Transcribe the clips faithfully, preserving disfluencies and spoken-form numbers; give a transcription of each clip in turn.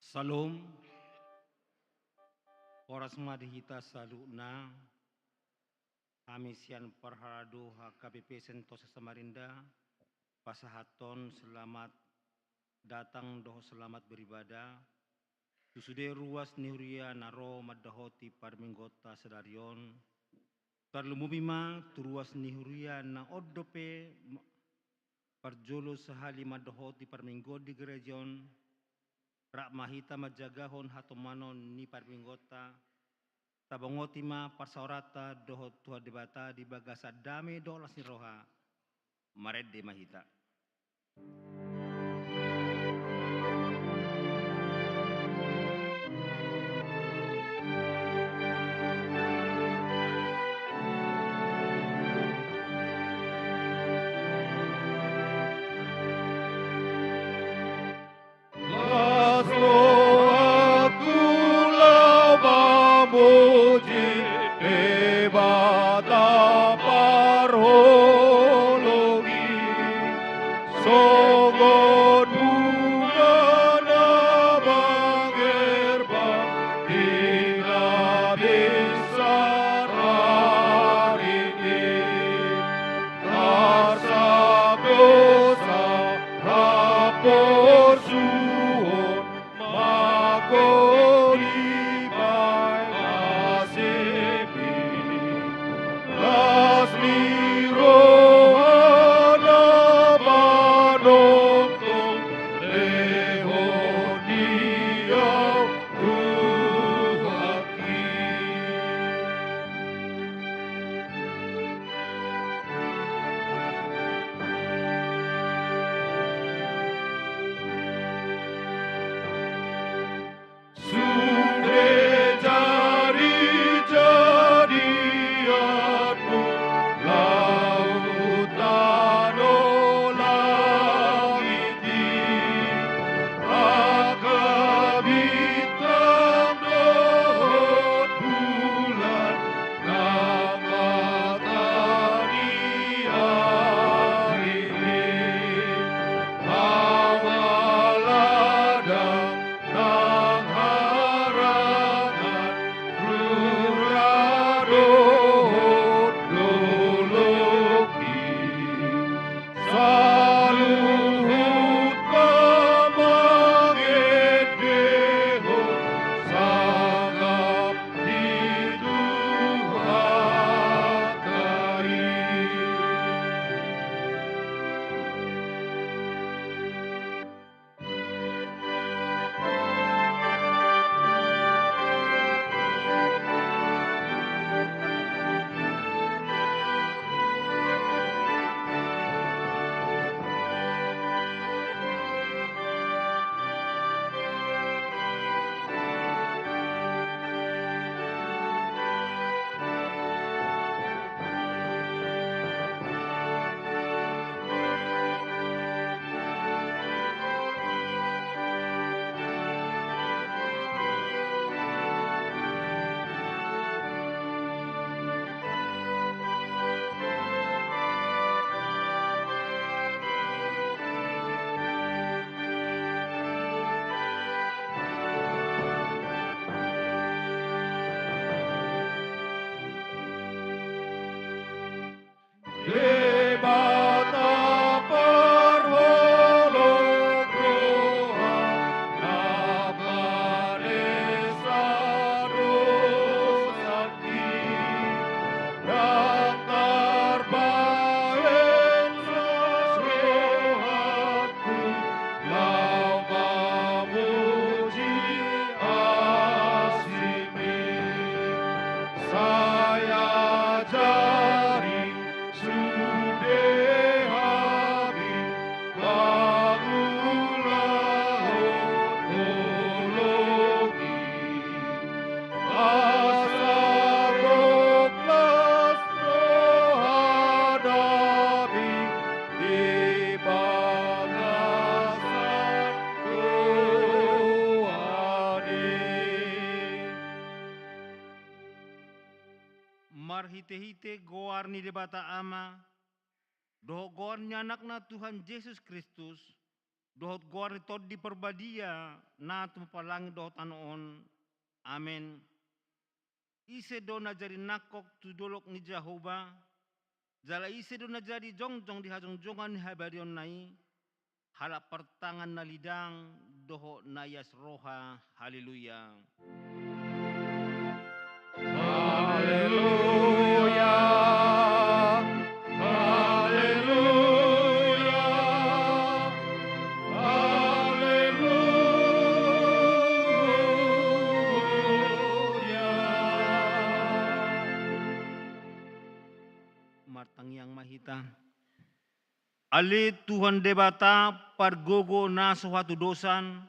Syalom. Horas ma di hita saluhutna. Hami sian parhalado H K B P Sentosa Samarinda pasahathon selamat datang dohot selamat beribadah tu sude ruas ni huria na ro mandohoti parmingguonta sadari on. Tarlumobi ma tu ruas ni huria na on dope ma-, parjolo sahali mandohoti parmingguon di gereja on. Rap ma hita manjagahon hatomanon ni parmingguonta. Tabongoti ma parsaoranta dohot Tuhan Debata di bagasan dame dohot las ni roha. Marende ma hita. Las rohangku laho mamuji Debata parholong i, songon bunga na mangherbang di na binsar ari i. Tarsap do sa haporsuhon mangkorihon i, las ni roha na manongtong, lehon di ahu Tuhanki. Sude jarijarianmu laut tano langit i, angka bintang dohot bulan, nang mata ni ari i, angka ladang nang harangan, rura dohot dolok i, saluhut ma mangendehon sangap di Tuhanta i. Debata parholong roha, na manesa dosangki, ndang tarbahen las rohangku laho mamuji asingmi. Sai ajari sude hami mangulahon holong i, asa gok las roha nami di bagasan Tuhan i. Marhitehite goar ni Debata Ama, dohot goar ni Anakna Tuhan Jesus Kristus, dohot goar ni Tondi Parbadia, na tumompa langit dohot tano on. Amen. Ise do na jadi nangkok tu dolok ni Jahowa, jala ise do na jadi jongjong di hajongjongan ni habadiaonna i, halak partangan na lidang dohot na ias roha. Haleluya. Haleluya. Haleluya. Haleluya. Martangiang ma hita. Ale Tuhan Debata, pargogo na so hatudosan,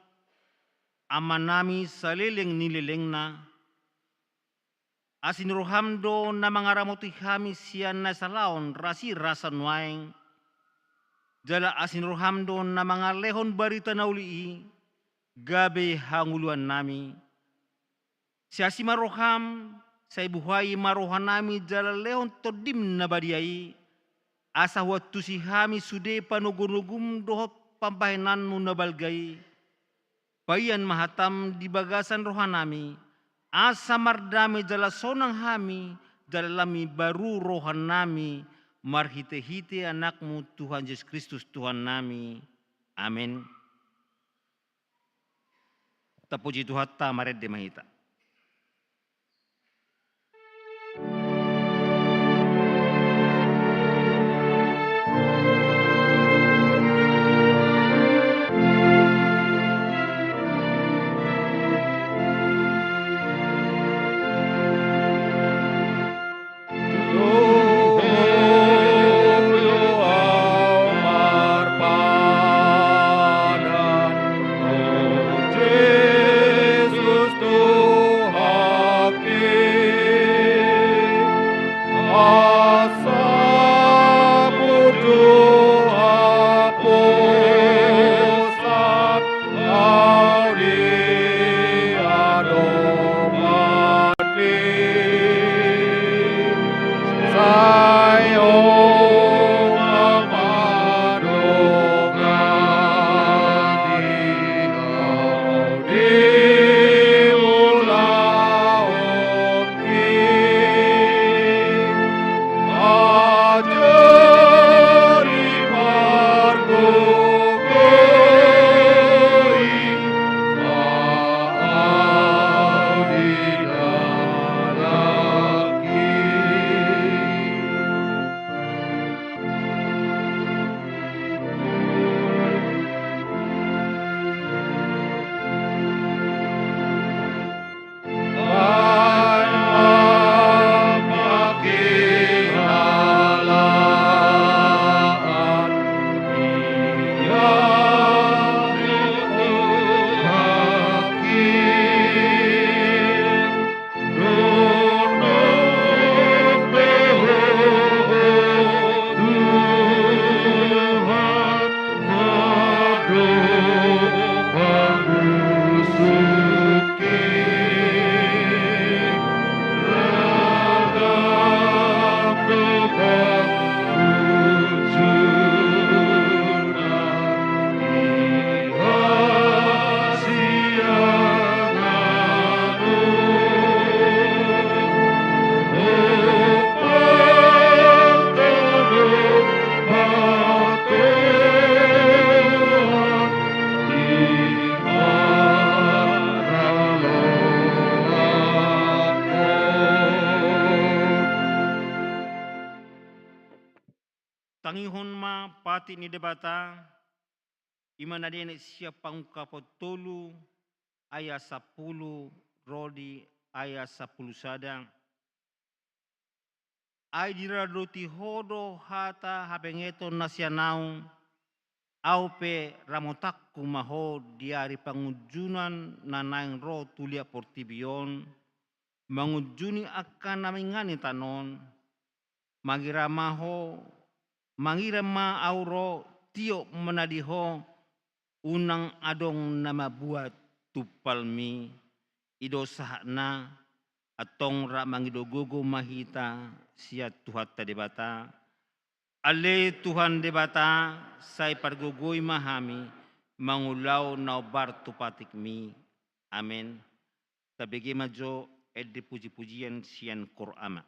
Amanami saleleng ni lelengna, asi ni roham do na mangaramoti hami sian na salaon rasirasa nuaeng, jala asi ni roham do na mangalehon barita na uli i gabe hangoluannami. Siasi ma roham, sai buhai ma rohanami jala lehon Tondim na badia i, asa huantusi hami sude panogunogum dohot pambahenanmu na balga i. Paihon ma hatam di bagasan rohanami, asa mardame jala sonang hami, jala lam ibaru rohanami, marhitehite Anakmu Tuhan Jesus Kristus Tuhannami. Amen. Tapuji Tuhanta, marende ma hita. Tangihon ma patik ni Debata, i ma na dienet sian Pangungkapon tolu ayat sampulu ro di ayat sampulu sada. Ai diradoti Ho do hata hapengeton na sian Ahu, Ahu pe ramotanku ma ho di ari pangunjunan na naeng ro tu liat portibi on, mangunjuni angka na mangingani tano on. Mangira ma ho, mangira ma Ahu ro, tiop ma na di ho, unang adong na mambuat tumpalmi. I do sahatna. Antong rap mangido gogo ma hita sian Tuhanta Debata. Ale Tuhan Debata, sai pargogoi ma hami, mangulahon na hombar tu patikmi. Amen. Tabege ma jo ende pujipujian sian Koor Ama.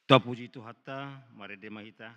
Tapuji Tuhanta, marende ma hita.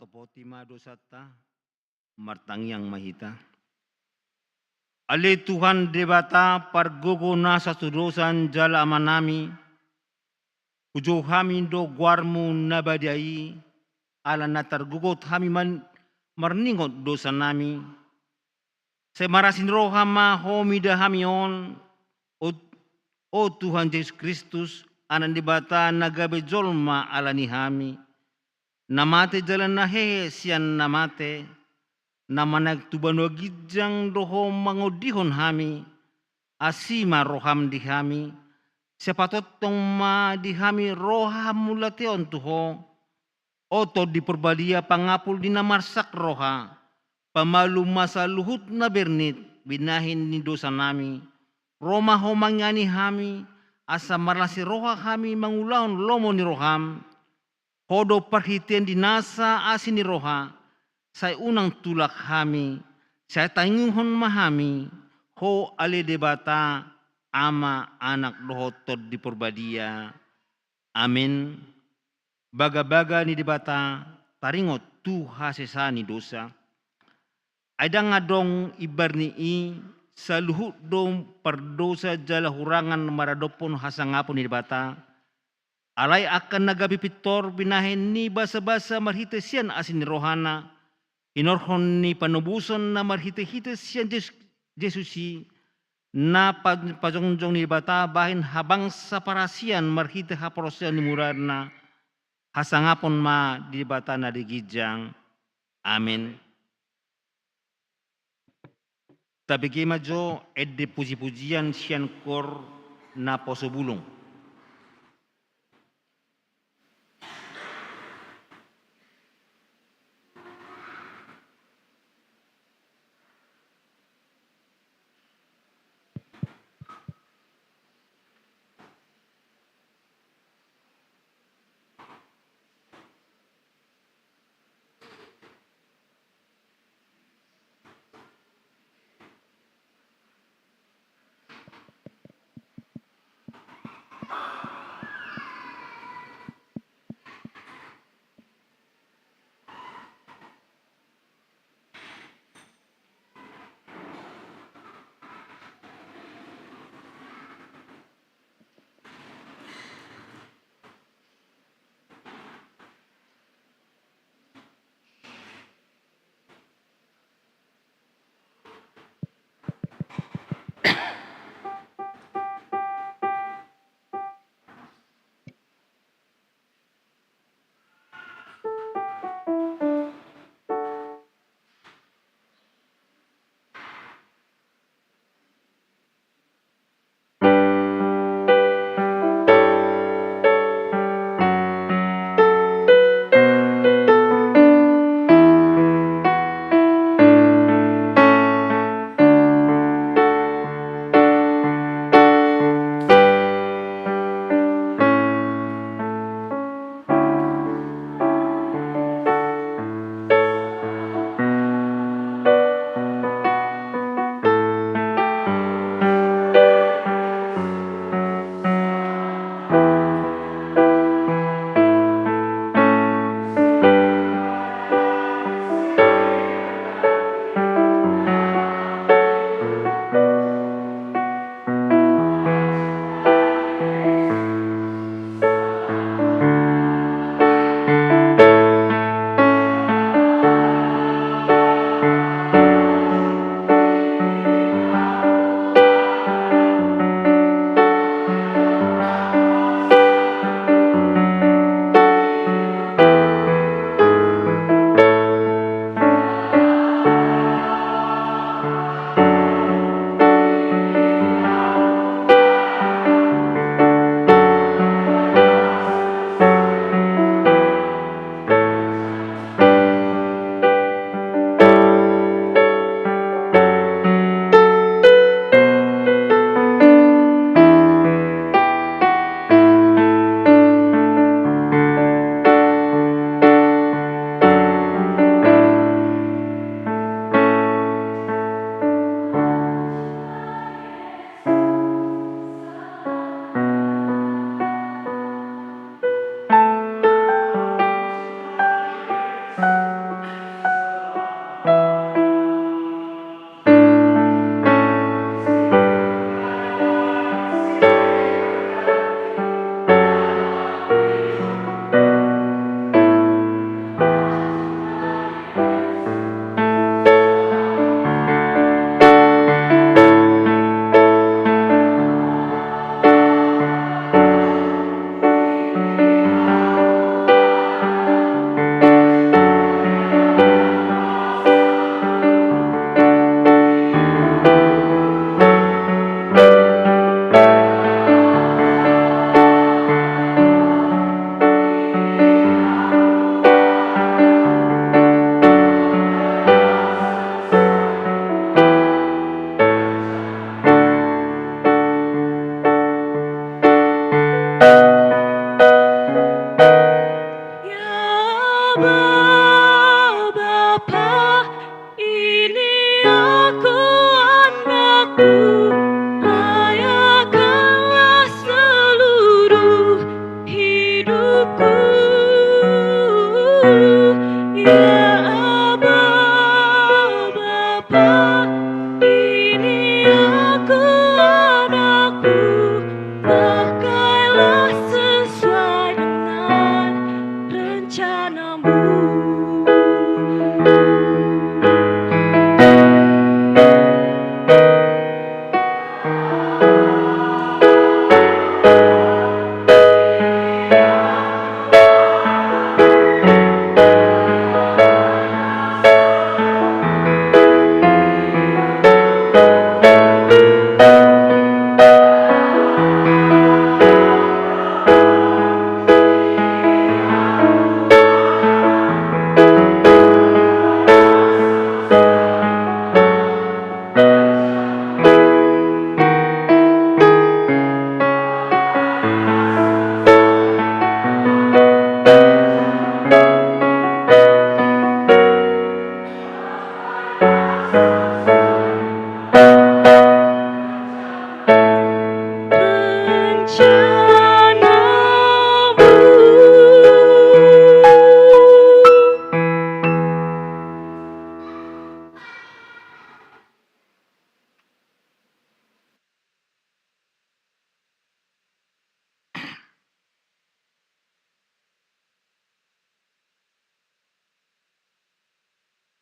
Topoti ma dosanta, martangiang ma hita. Ale Tuhan Debata, pargogo nasa tudosan jala Amanami, hujou hami do goarmu na badia i, ala na targogot hami man-, marningot dosanami. Sai marasi ni roha ma Ho mida hami on, o, o Tuhan Jesus Kristus, Anak ni Debata na gabe jolma ala ni hami. Na mate jala na hehe sian na mate, na manaek tu banua ginjang do Ho mangondihon hami, asi ma roham di hami, sai patongtong ma di hami roha hamulateon tu Ho, O Tondi Porbadia, pangapul ni na marsak roha, pamalum ma saluhut na bernit, binahen ni dosanami. Ro ma Ho mangihani hami, asa marlas ni roha hami mangulahon lomo ni roham. Ho do parhitean di nasa asi ni roha, sai unang tulak hami, sai tangianghon ma hami, Ho ale Debata, Ama, Anak dohot Tondi Porbadia. Amen. Bagabaga ni Debata taringot tu hasesaan ni dosa. Ai ndang adong imbar ni i, saluhut do pardosa jala hurangan maradophon hasangapon ni Debata. Alai angka na gabe pintor binahen ni basabasa marhite sian asi ni rohana, hinorhon ni panobuson na marhitehite sian Jesus, Jesus i, na pa-, pajongjong ni Debata bahen habangsa parasian marhite haporseaon ni murana, hasangapon ma di Debata na di ginjang. Amen. Tabege ma jo ende pujipujian sian koor Naposobulung.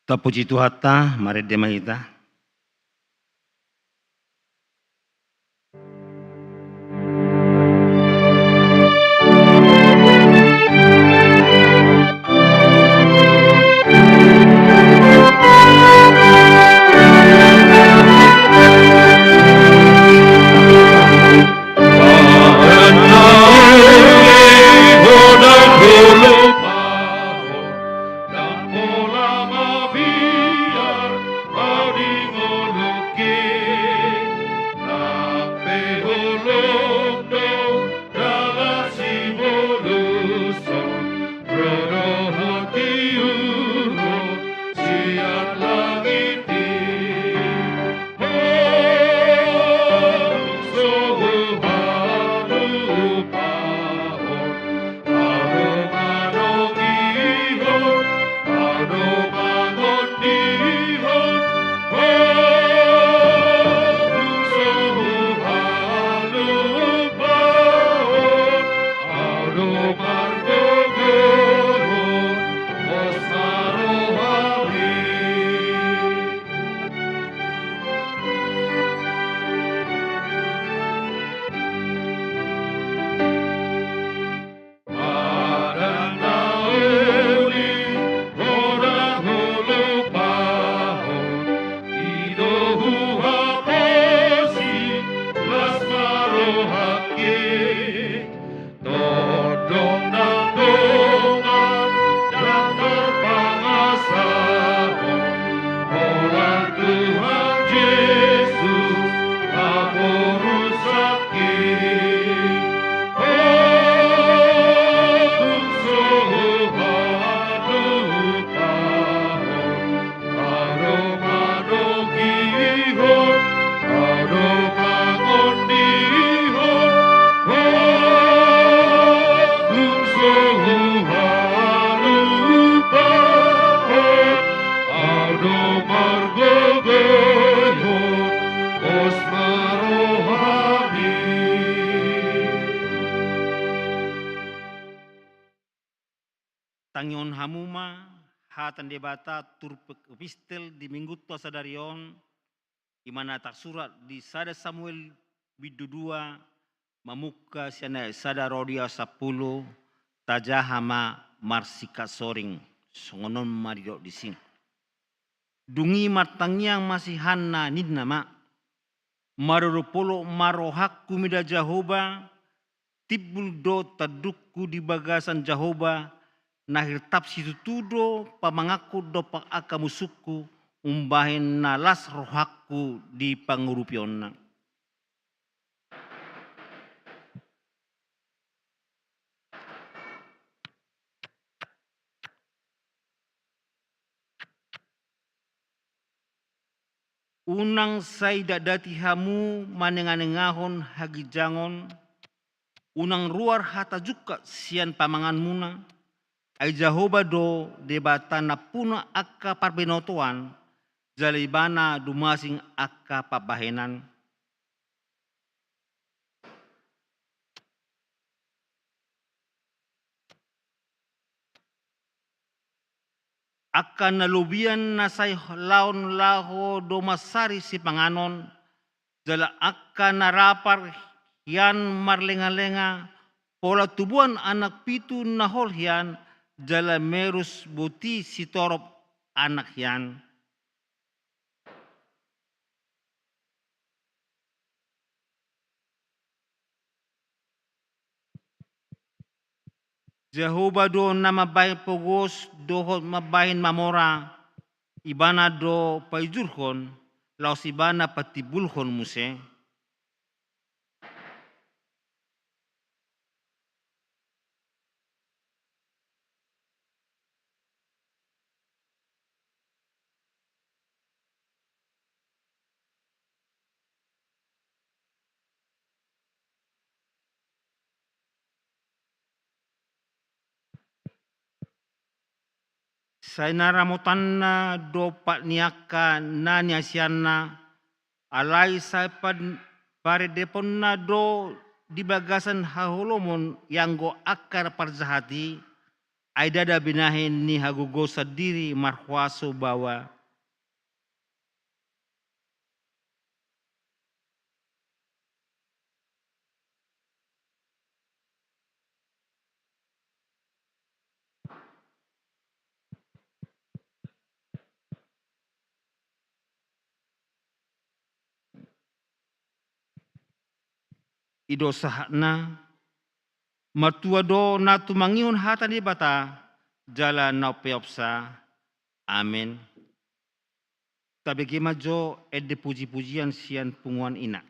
Tapuji Tuhanta, marende ma hita. Tangihon hamu ma hata ni Debata turpuk epistel di Minggunta sadari on, i ma na tarsurat di sada Samuel bindu dua, mamungka sian ayat sada ro di ayat sampulu, tajaha ma marsingkat soring, songon on ma didok disi. Dung i martangiang ma si Hanna, ninna ma: Marolopolop ma rohangku mida Jahowa, timbul do tandungku di bagasan Jahowa, na hirtap situtu do pamanganku dompak angka musungku, umbahen na las rohangku di pangurupionna. Unang sai datdati hamu manenganengahon haginjangon, unang ruar hata jungkat sian pamanganmuna, ai Jahowa do Debata nampuna angka parbinotoan, jala Ibana dumasing angka pambahenan. Angka na lobian na sai laon laho do mansari sipanganon, jala angka na rapar hian marlengalenga, pola tubuan anak pitu na hol hian, jala merus boti sitorop anak hian. Jahowa do na mambahen pogos dohot mambahen mamora, Ibana do paijurhon, laos Ibana patimbulhon muse. Sai na ramotanna do pat ni angka na niasianna, alai sai pan-, parendeponna do di bagasan haholomon ianggo angka parjahat i, ai ndada binahen ni hagogoon sandiri marhuaso baoa. I do sahatna, martua do na tumangihon hata ni Debata, jala na umpeopsa. Amen. Tabege ma jo ende puji-pujian sian punguan ina.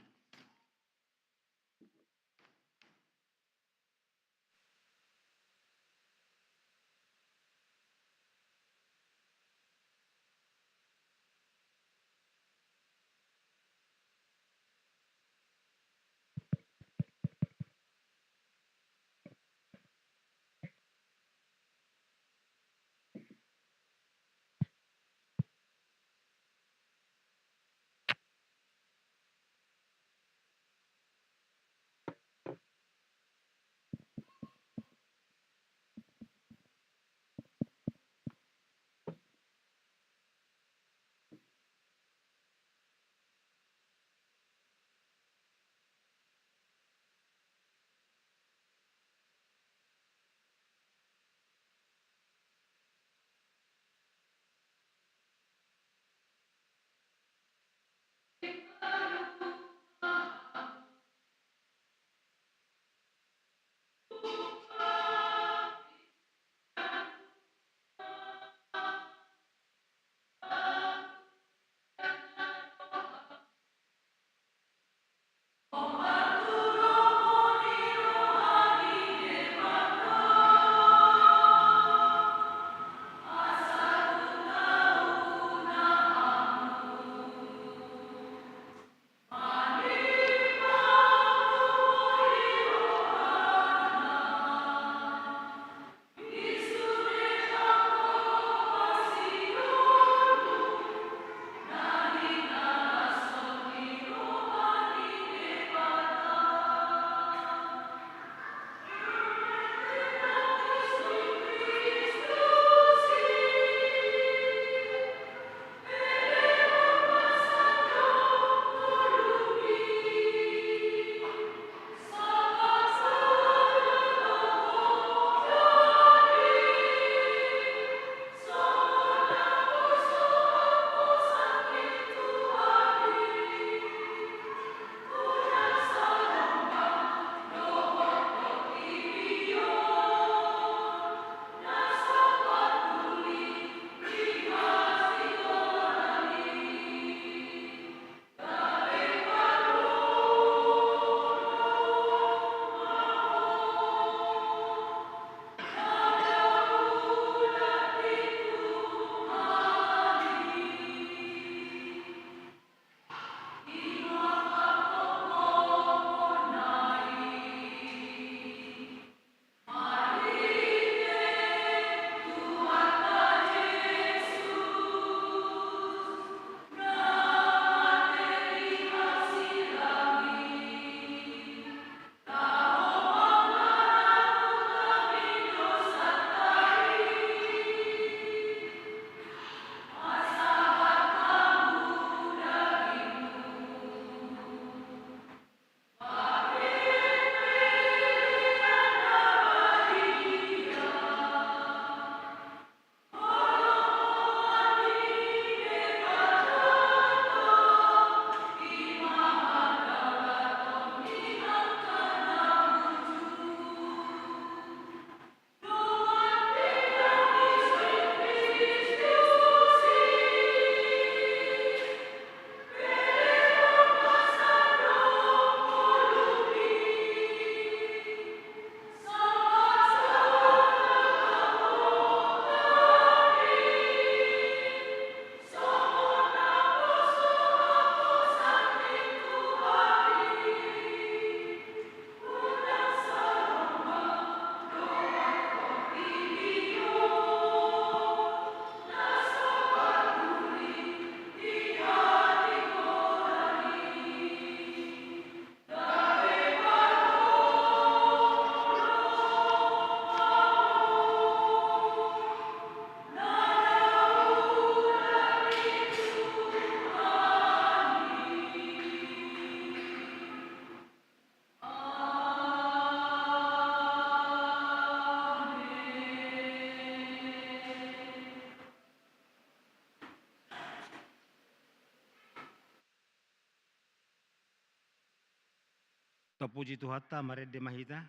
Tapuji Tuhanta, marende ma hita.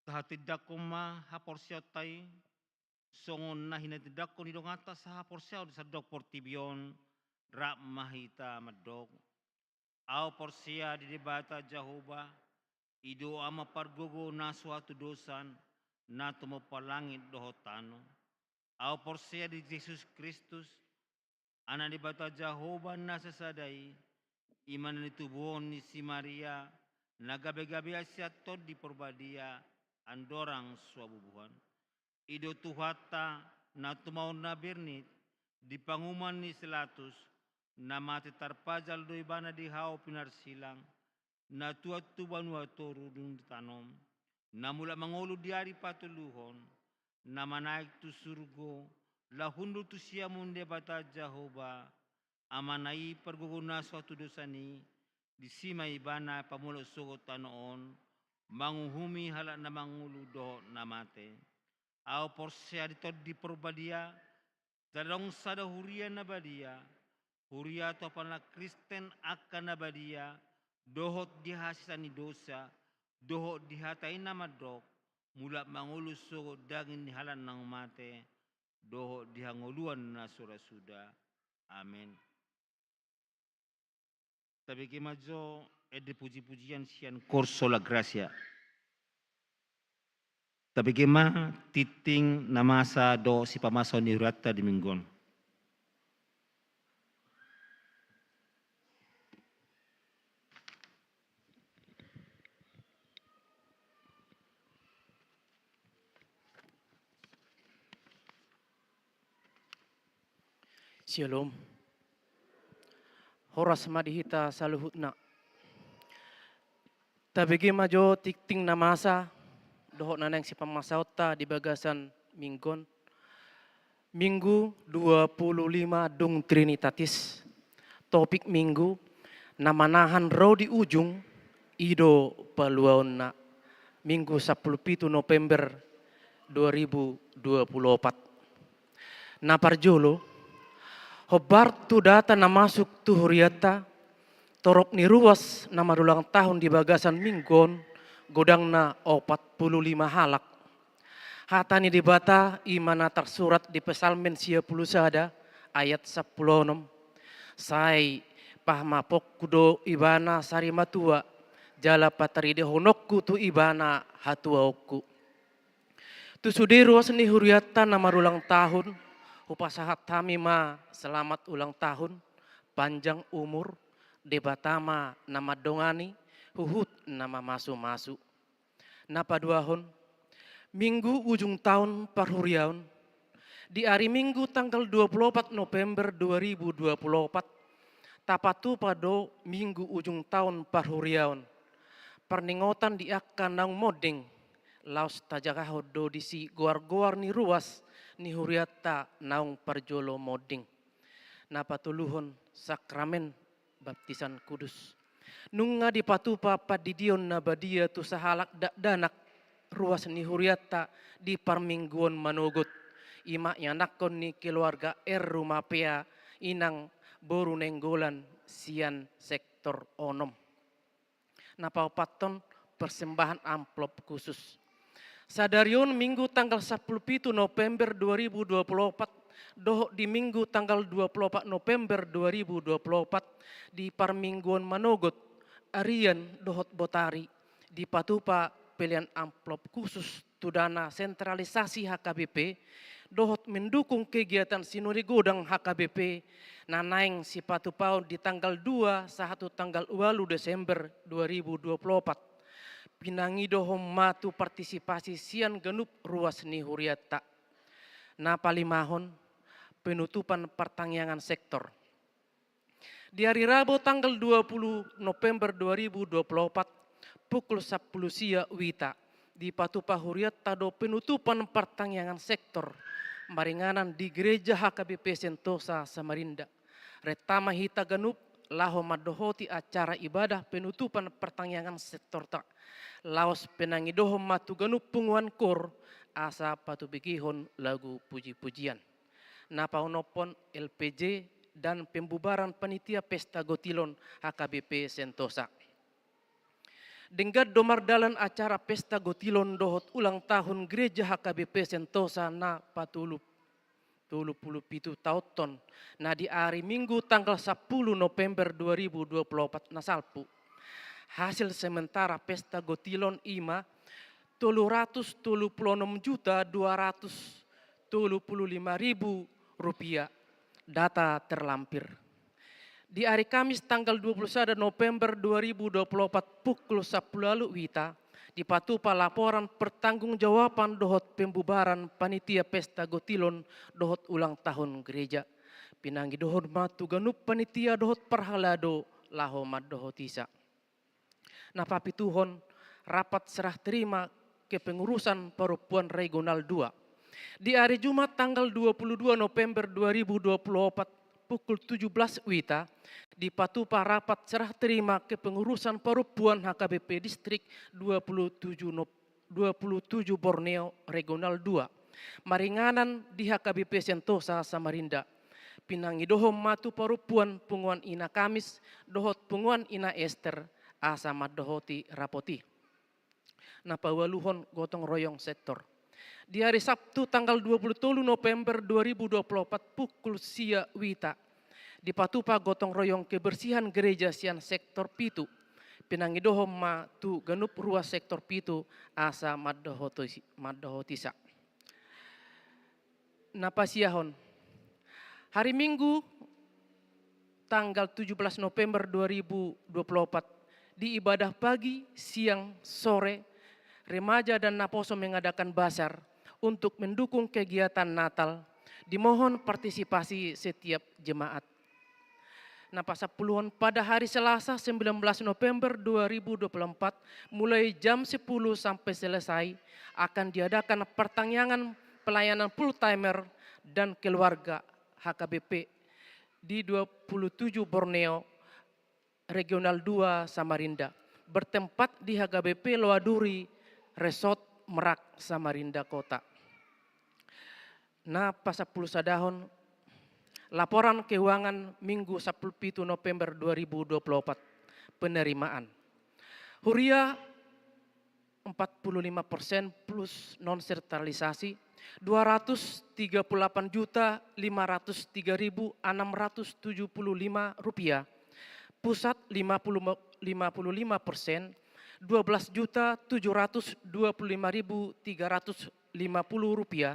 Tahatindangkon ma haporseaonta i, songon na hinatindangkon ni donganta sahaporseaon di sandok portibi on, rap ma hita mandok. Ahu porsea di Debata Jahowa, i do Ama pargogo na so hatudosan, na tumompa langit dohot tano. Ahu porsea di Jesus Kristus, Anak ni Debata Jahowa na sasada i, i ma na nitubuhon ni si Maria, na gabegabean sian Tondi Porbadia, andorang so habubuhan. I do Tuhanta, na tumaon na bernit, di panguhuman ni si Pilatus, na mate tarpajal do ibana di hau pinarsilang, na tuat tu banua toru dung ditanom, na mulak mangolu di ari patoluhon, na manaek tu surgo, laho hundul tu siamun ni Debata Jahowa, Amana i pargogo na so hatudosan i, disi ma ibana pamolop sogot tano on, manguhumi halak na mangolu dohot na mate. Ahu porsea di Tondi Porbadia, jala adong sada huria na badia, huria tu hapalna Kristen angka na badia, dohot di hasesaan ni dosa, dohot di hata i na mandok, mulak mangolu sogot daging ni halak naung mate, dohot di hangoluan na so ra suda. Amen. Tabege ma jo ende pujipujian sian Koor Sola Gratia. Tabege ma tingting na masa dohot sipamasa ni hurianta di minggu on. Syalom. Horas ma di hita saluhutna. Tabege ma jo tingting na masa dohot na naeng sipamasaonta di bagasan minggu on. Minggu dua puluh lima dung Trinitatis. Topik minggu, na manahan ro di ujung, i do paluaonna. Minggu sampulu pitu November dua ribu dua puluh opat. Na parjolo, hombar tu data na masuk tu hurianta, torop ni ruas na marulang tahun di bagasan minggu on, godangna opat puluh lima halak. Hata ni Debata i ma na tarsurat di Psalmen sia puluh sada ayat sampulu onom. Sai Pahamaponku do ibana sari matua, jala pataridehononku tu ibana hatuaonku. Tu sude ruas ni hurianta na marulang tahun, hupasahat hami ma selamat ulang tahun, panjang umur, Debata ma na mandongani, huhut na mamasu-masu. Na paduahon, Minggu ujung tahun parhuriaon. Di ari Minggu tanggal dua puluh opat November dua ribu dua puluh opat, tapatupa do Minggu ujung tahun parhuriaon. Parningotan di angka naung monding, laos tajagahon do disi goar-goar ni ruas ni hurianta naung parjolo monding. Na patoluhon, sakramen baptisan kudus. Nunga dipatupa pandidion na badia tu sahalak dakdanak ruas ni hurianta di parmingguon manogot. I ma ianakhon ni keluarga R Rumapea, Inang Boru Nainggolan sian sektor onom. Na paopathon, persembahan amplop khusus. Sadari on Minggu tanggal sampulu pitu November dua ribu dua puluh opat dohot di Minggu tanggal dua puluh opat November dua ribu dua puluh opat, di parmingguon manogot, arian dohot botari, dipatupa pelean amplop khusus tu dana sentralisasi H K B P dohot mendukung kegiatan sinode godang H K B P na naeng sipatupaon di tanggal dua sahat tu tanggal ualu Desember dua ribu dua puluh opat. Pinangidohon ma tu partisipasi sian ganup ruas ni hurianta. Na palimahon, penutupan partangiangan sektor. Di ari Rabu tanggal dua puluh November dua ribu dua puluh opat, pukul sampulu sia uita, dipatupa hurianta do penutupan partangiangan sektor maringanan di Gereja H K B P Sentosa Samarinda. Renta ma hita ganup laho mandohoti acara ibadah penutupan partangiangan sektorta. Laos pinangidohon ma tu ganup punguan kor asa patubegehon lagu puji-pujian. Na paonomhon, L P J dan pembubaran panitia Pesta Gotilon H K B P Sentosa. Denggan do mardalan acara Pesta Gotilon dohot ulang tahun Gereja H K B P Sentosa na patolu, tolu pulu pitu taonhon, na di ari Minggu tanggal sampulu November dua ribu dua puluh opat na salpu. Hasil sementara Pesta Gotilon i ma tolu ratus tolu pulu onom juta dua ratus tolu pulu lima ribu rupiah, data terlampir. Di ari Kamis tanggal dua puluh sada November dua ribu dua puluh opat pukul sampulu ualu uita, dipatupa laporan pertanggungjawaban dohot pembubaran panitia Pesta Gotilon dohot ulang tahun gereja. Pinangidohon ma tu ganup panitia dohot parhalado laho mandohotisa. Na papituhon, rapat serah terima kepengurusan parompuan regional dua. Di ari Jumat tanggal dua puluh dua November dua ribu dua puluh opat pukul tujuh belas uita, dipatupa rapat serah terima kepengurusan parompuan H K B P Distrik dua puluh tujuh Nov-, dua puluh tujuh Borneo Regional dua, maringanan di H K B P Sentosa Samarinda. Pinangidohon ma tu parompuan punguan Ina Kamis dohot punguan Ina Ester asa mandohoti rapot i. Na paualuhon, gotong royong sektor. Di ari Sabtu tanggal dua puluh tolu November dua ribu dua puluh opat pukul sia uita, dipatupa gotong royong kebersihan gereja sian sektor pitu. Pinangidohon ma tu ganup ruas sektor pitu asa mandohoti-, mandohotisa. Na pasiahon. Hari Minggu tanggal tujuh belas November dua ribu dua puluh opat, di ibadah pagi, siang, sore, remaja dan naposo mengadakan bazar untuk mendukung kegiatan Natal. Dimohon partisipasi setiap jemaat. Na pasampuluhon, pada hari Selasa sembilan belas November dua ribu dua puluh empat, mulai jam sepuluh sampai selesai, akan diadakan pertangiangan pelayanan full timer dan keluarga H K B P di dua puluh tujuh Borneo Regional dua Samarinda, bertempat di H K B P Loaduri Resort Merak Samarinda Kota. Na pasampulu sadahon, laporan keuangan Minggu sampulu pitu November dua ribu dua puluh opat, penerimaan. Huria empat puluh lima persen plus non sentralisasi, dua ratus tiga puluh delapan juta lima ratus tiga ribu enam ratus tujuh puluh lima rupiah. Pusat lima puluh, lima puluh lima persen, dua belas juta tujuh ratus dua puluh lima ribu tiga ratus lima puluh rupiah.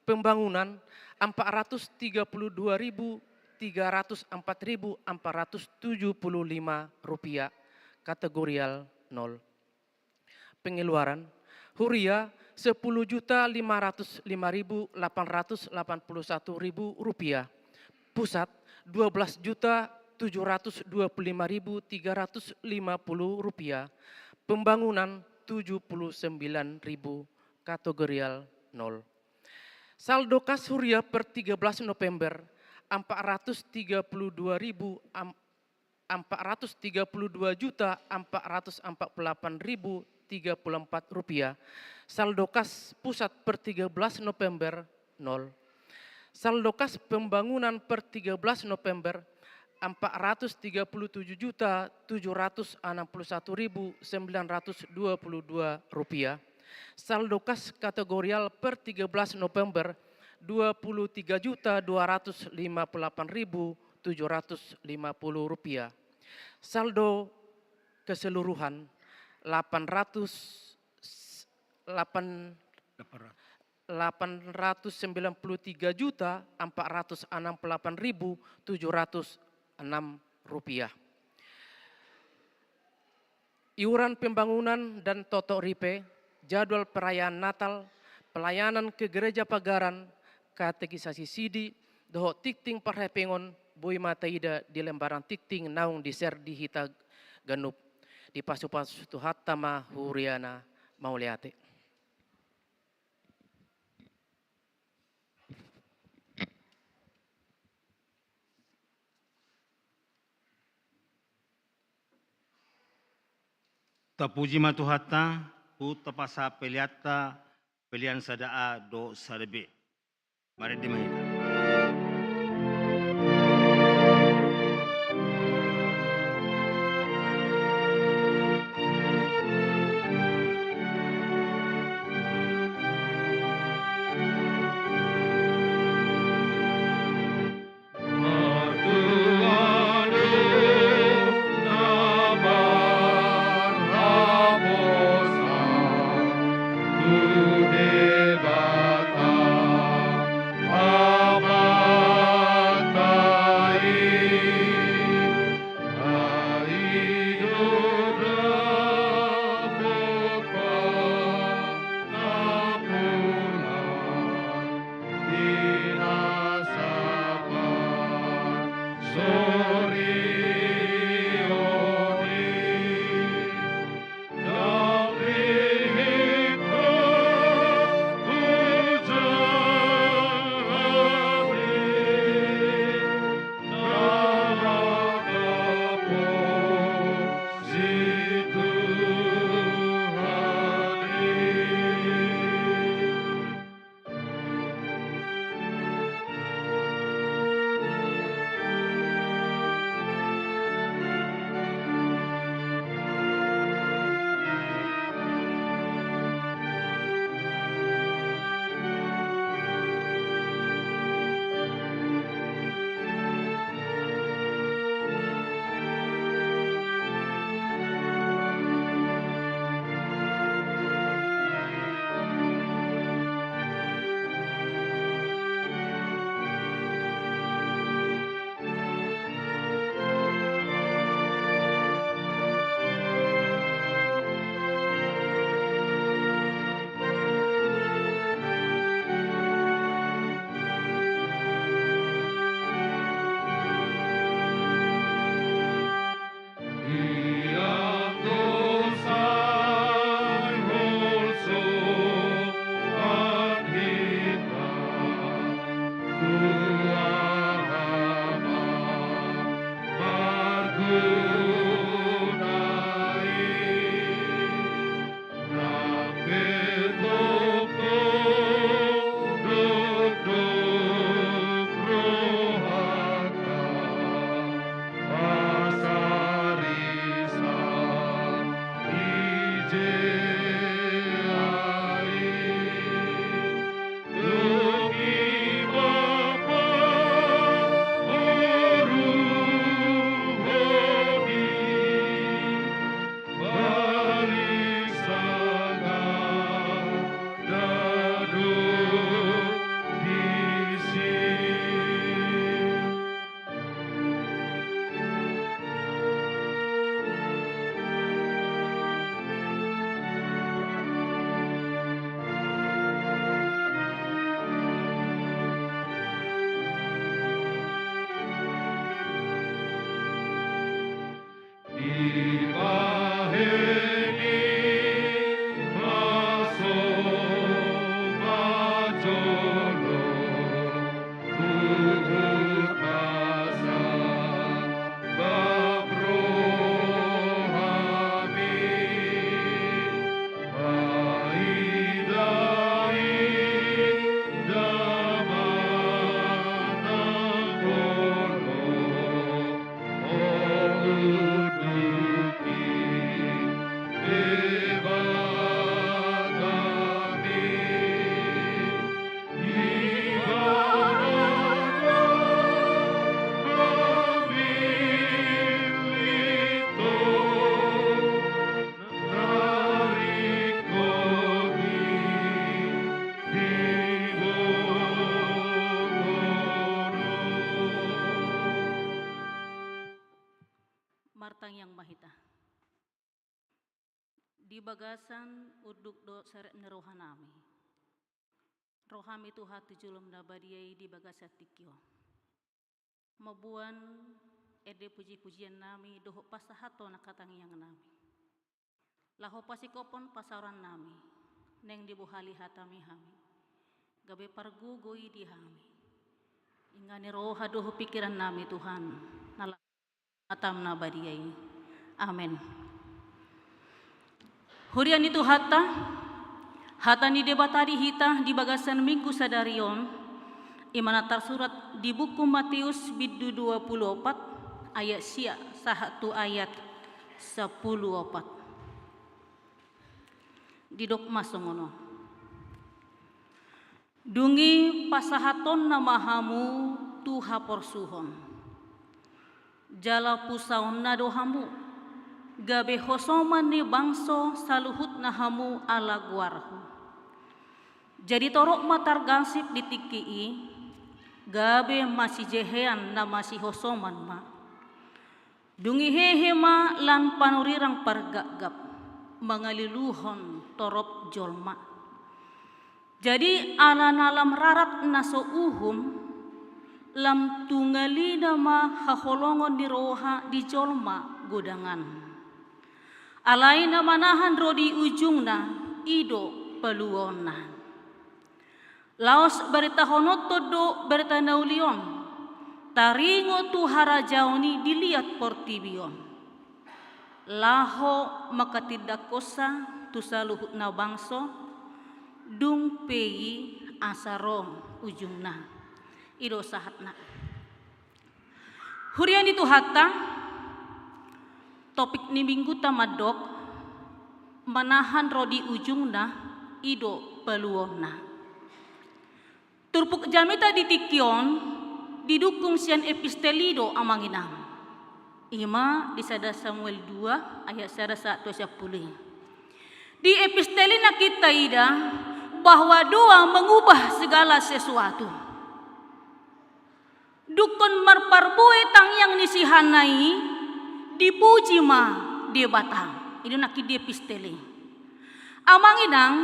Pembangunan empat ratus tiga puluh dua ribu tiga ratus empat ribu empat ratus tujuh puluh lima rupiah, kategorial nol. Pengeluaran, huria sepuluh juta lima ratus lima ribu delapan ratus delapan puluh satu ribu rupiah. Pusat dua belas juta tujuh ratus dua puluh lima ribu tiga ratus lima puluh rupiah. Pembangunan tujuh puluh sembilan ribu, kategorial nol. Saldo kas huria per tiga belas November, empat ratus tiga puluh dua ribu, am-, empat ratus tiga puluh dua juta empat ratus empat puluh delapan ribu tiga puluh empat rupiah. Saldo kas pusat per tiga belas November, nol. Saldo kas pembangunan per tiga belas November, empat ratus tiga puluh tujuh juta tujuh ratus enam puluh satu ribu sembilan ratus dua puluh dua rupiah. Saldo kas kategorial per tiga belas November, dua puluh tiga juta dua ratus lima puluh delapan ribu tujuh ratus lima puluh rupiah. Saldo keseluruhan, delapan ratus, delapan, delapan ratus sembilan puluh tiga juta empat ratus enam puluh delapan ribu tujuh ratus enam rupiah. Iuran pembangunan dan totok ripe, jadwal perayaan Natal, pelayanan ke gereja pagaran, katekisasi sidi, dohot tingting parhepengon, boi ma taida di lembaran tingting naung di-share di hita ganup. Dipasupasu Tuhanta ma huriana. Mauliate. Tapuji ma Tuhanta, huhut tapasahat peleanta, pelean sada A dohot sada B. Marende ma hita. Dibahen i ma so manjolo huhut pasabab rohami. Martangiang ma hita. Di bagasan unduk dohot serep ni rohanami, rohami Tuhan tu jolom na badia i di bagasan tingki on. Mamboan ende puji-pujiannami dohot pasahathon angka tangiangnami. Laho pasikophon pasaorannami, naeng dibohali hatami hami. Gabe pargogo i di hami. Inganan ni roha dohot pikirannami Tuhan, na la-, hataM na badia i. Amen. Huria ni Tuhanta, hata ni Debata di hita di bagasan Minggu sadari on, i ma na tarsurat di buku Mateus bindu dua pulu opat ayat sia sahat tu ayat sampulu opat. Didok ma songon on. Dung i pasahatonna ma hamu tu haporsuhon. Jala pusaonna do hamu, gabe hosoman ni bangso saluhutna hamu ala goarhu. Jadi torop ma targasip di tingki i, gabe masijehean na masihosoman ma. Dung i hehe ma lan panurirang pargapgap, mangaliluhon torop jolma. Jadi ala na lam rarat na so uhum, lam tungalina ma haholongon ni roha di jolma godangan. Alai na manahan ro di ujungna, i do paluaonna. Laos baritahononhon do barita na uli on, taringot tu harajaon i di liat portibi on. Laho mangkatindangkonsa tu saluhutna bangso, dung pe i asa ro ujungna. I do sahatna. Huria ni Tuhanta, topik ni Mingguta mandok, manahan ro di ujungna, i do paluaonna. Turpuk jamita di tingki on, didukung sian epistel i do amang inang. I ma di sada Samuel dua ayat sada sahat tu sampulu. Di epistel i nangkin taida bahwa doa mengubah segala sesuatu. Dungkon marparbue tangiang ni si Hanna i, dipuji ma Debata. I do nangkin di epistel i. Amang inang,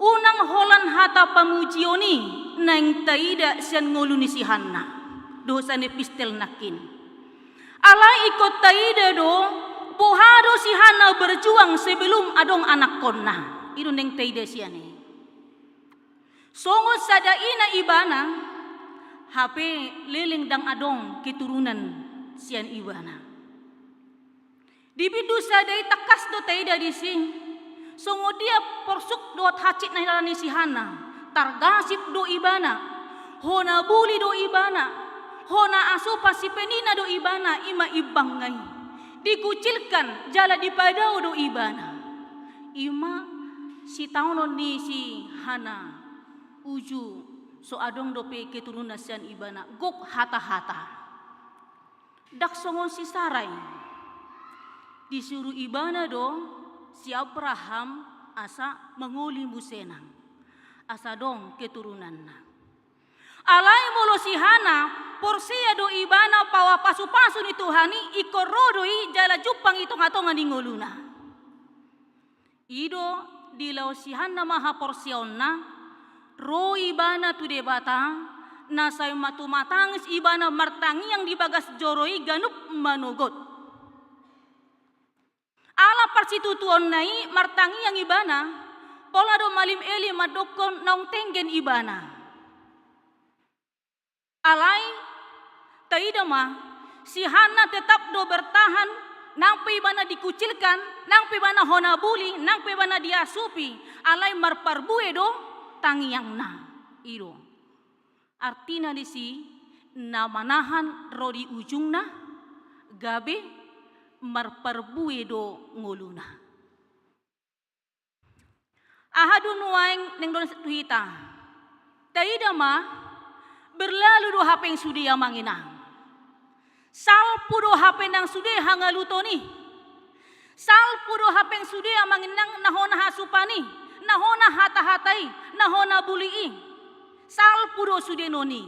unang holan hata pamujion i naeng taida sian ngolu ni si Hanna dohot sian epistel nangkin. Alai ingkon taida do, boha do si Hanna berjuang sebelum adong anakkonna. I do naeng taida sian i. Songon sada ina ibana, hape leleng ndang adong keturunan sian ibana. Di bindu sada i tangkas do taida disi, songon dia porsuk dohot hansit na nilala ni si Hanna, targasip do ibana, hona buli do ibana, hona asupan sipenina do ibana, i ma imbangna i. Dikucilkan, jala dipadao do ibana. I ma sitaonon ni si Hanna, uju so adong dope keturunan sian ibana, gok hata-hata. Ndang songon si Sara i. Disuru ibana do si Abraham asa mangoli muse nang, asa adong keturunanna. Alai molo si Hanna, porsea do ibana bahwa pasu-pasu ni Tuhan i ingkon ro do i jala jumpang i tonga-tonga ni ngoluna. I do dilaos si Hanna ma haporseaonna, ro ibana tu Debata, na sai ma tumatangis ibana martangiang di bagas joro i ganup manogot. Situtuonna i martangiang ibana, pola do malim-elim mandokkon naung tenggen ibana. Alai, taida ma, si Hanna tetap do bertahan, nang pe ibana dikucilkan, nang pe ibana hona buli, nang pe ibana diasupi, alai marparbue do tangiangna. I do. Artina disi, na manahan ro di ujungna, gabe marparbue do ngoluna. Aha do nuaeng naeng dodok tu hita? Taida ma, berlalu do hape sude amang inang. Salpu do hape nang sude hangaluton i. Salpu do hape sude amang inang na hona hasupan i, na hona hata-hata i, na hona buli i. Salpu do sude non i.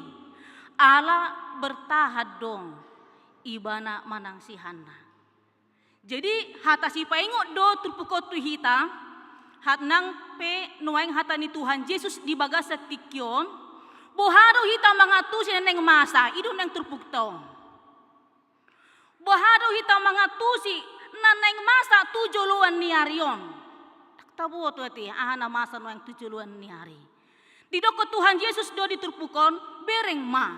Ala bertahan do ibana manang si Hanna. Jadi, hata sipaingot do turpuk on tu hita, hat nang pe nuaeng hata ni Tuhan Jesus di bagasan tingki on, boha do hita mangantusi na naeng masa, i do naeng turpukta on. Boha do hita mangantusi na naeng masa tu joloan ni ari on. Ndang taboto ate, aha na masa nuaeng tu joloan ni ari. Didok Tuhan Jesus do di turpuk on, bereng ma.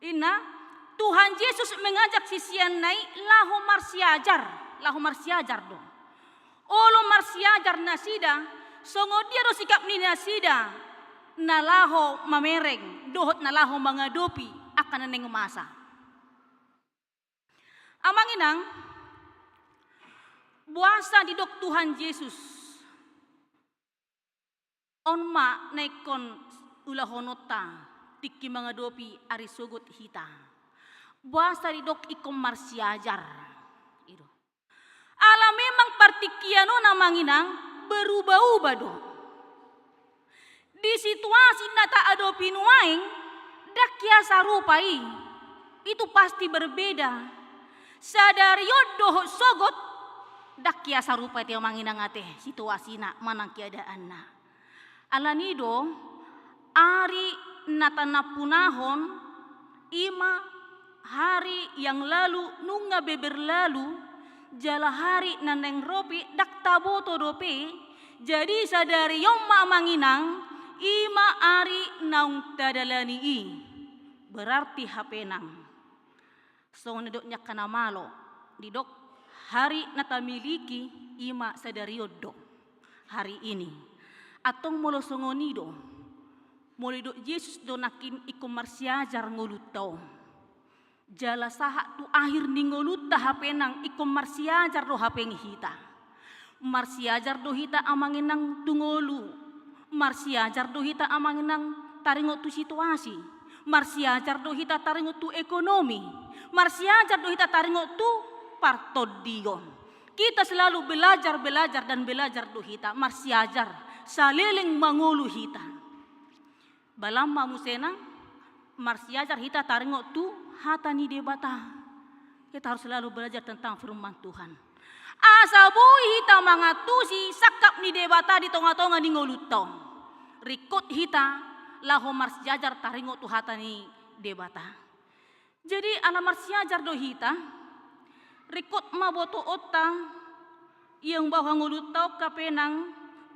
Inna, Tuhan Jesus mengajak siseanna i laho marsiajar, laho marsiajar do. Olo marsiajar nasida, songon dia do sikap ni nasida, na laho mamereng, dohot na laho mangadopi, angka na naeng masa. Amang inang, boasa didok Tuhan Jesus. On ma na ingkon ulahononta, tingki mangadopi ari sogot hita. Boasa didok ingkon marsiajar. I do. Ala memang partingkian on amang inang berubah-ubah do. Di situasi na taadopi nuaeng, ndang hea sarupa i. Itu pasti berbeda. Sadari on dohot sogot, ndang hea sarupa ate amang inang ate, situasina manang keadaanna. Alani do, ari na tanampunahon, i ma hari yang lalu nunga be berlalu, jala hari na naeng ro pe ndang taboto dope, jadi sadari on ma amang inang, i ma ari naung tadalani i. Berarti hape nang. Songon na didok ni angka na malo, didok hari na tamiliki i ma sadari on do. Hari ini. Antong molo songon i do. Molo didok Jesus do nangkin ingkon marsiajar ngolunta on. Jala sahat tu akhir ni ngolunta hape nang ingkon marsiajar do hape hita. Marsiajar do hita amang inang tu ngolu. Marsiajar do hita amang inang taringot tu situasi. Marsiajar do hita taringot tu ekonomi. Marsiajar do hita taringot tu partondion. Kita selalu belajar, belajar, dan belajar do hita. Marsiajar, saleleng mangolu hita. Balam ma muse nang, marsiajar hita taringot tu hata ni Debata. Kita harus selalu belajar tentang firman Tuhan. Asa boi hita mangantusi sangkap ni Debata di tonga-tonga ni ngolunta on. Ringkot hita laho marsiajar taringot tu hata ni Debata. Jadi ala marsiajar do hita, ringkot ma botoonta, ia umbahen ngolunta on hape nang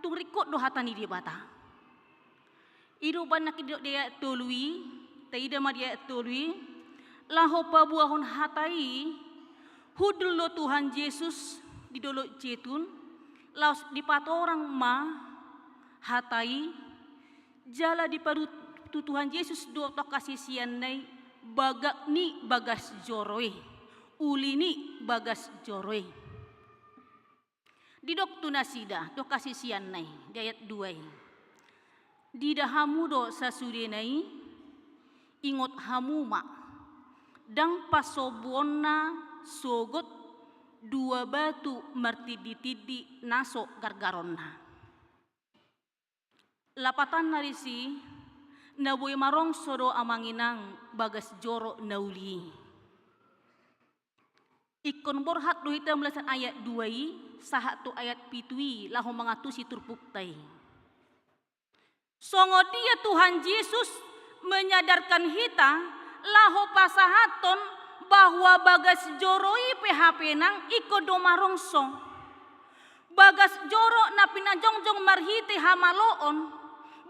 tung ringkot do hata ni Debata. I do umbahen nangkin didok di ayat tolu i, taida ma di ayat tolu i, laho paboahon hata i, hundul do Tuhan Jesus di Dolok Jetun, laos dipatorang ma hata i, jala dipaboa tu Tuhan Jesus do tu angka siseanna i bagak ni bagas joro i, uli ni bagas joro i. Didok tu nasida, tu angka siseanna i, di ayat dua i. Diida hamu do sasudena i, ingot hamu ma, ndang pasombuonna sogot dua batu martindi-tindi na so gargaronna. Lapatanna disi, na boi marongso do amang inang bagas joro na uli i. Ingkon borhat do hita mulai sian ayat dua i, sahat tu ayat pitu i, laho mangantusi turpukta i. Songon dia Tuhan Jesus menyadarkan hita, laho pasahathon bahwa bagas joro i pe hape nang ingkon do marongso. Bagas joro na pinajongjong marhite hamaloon,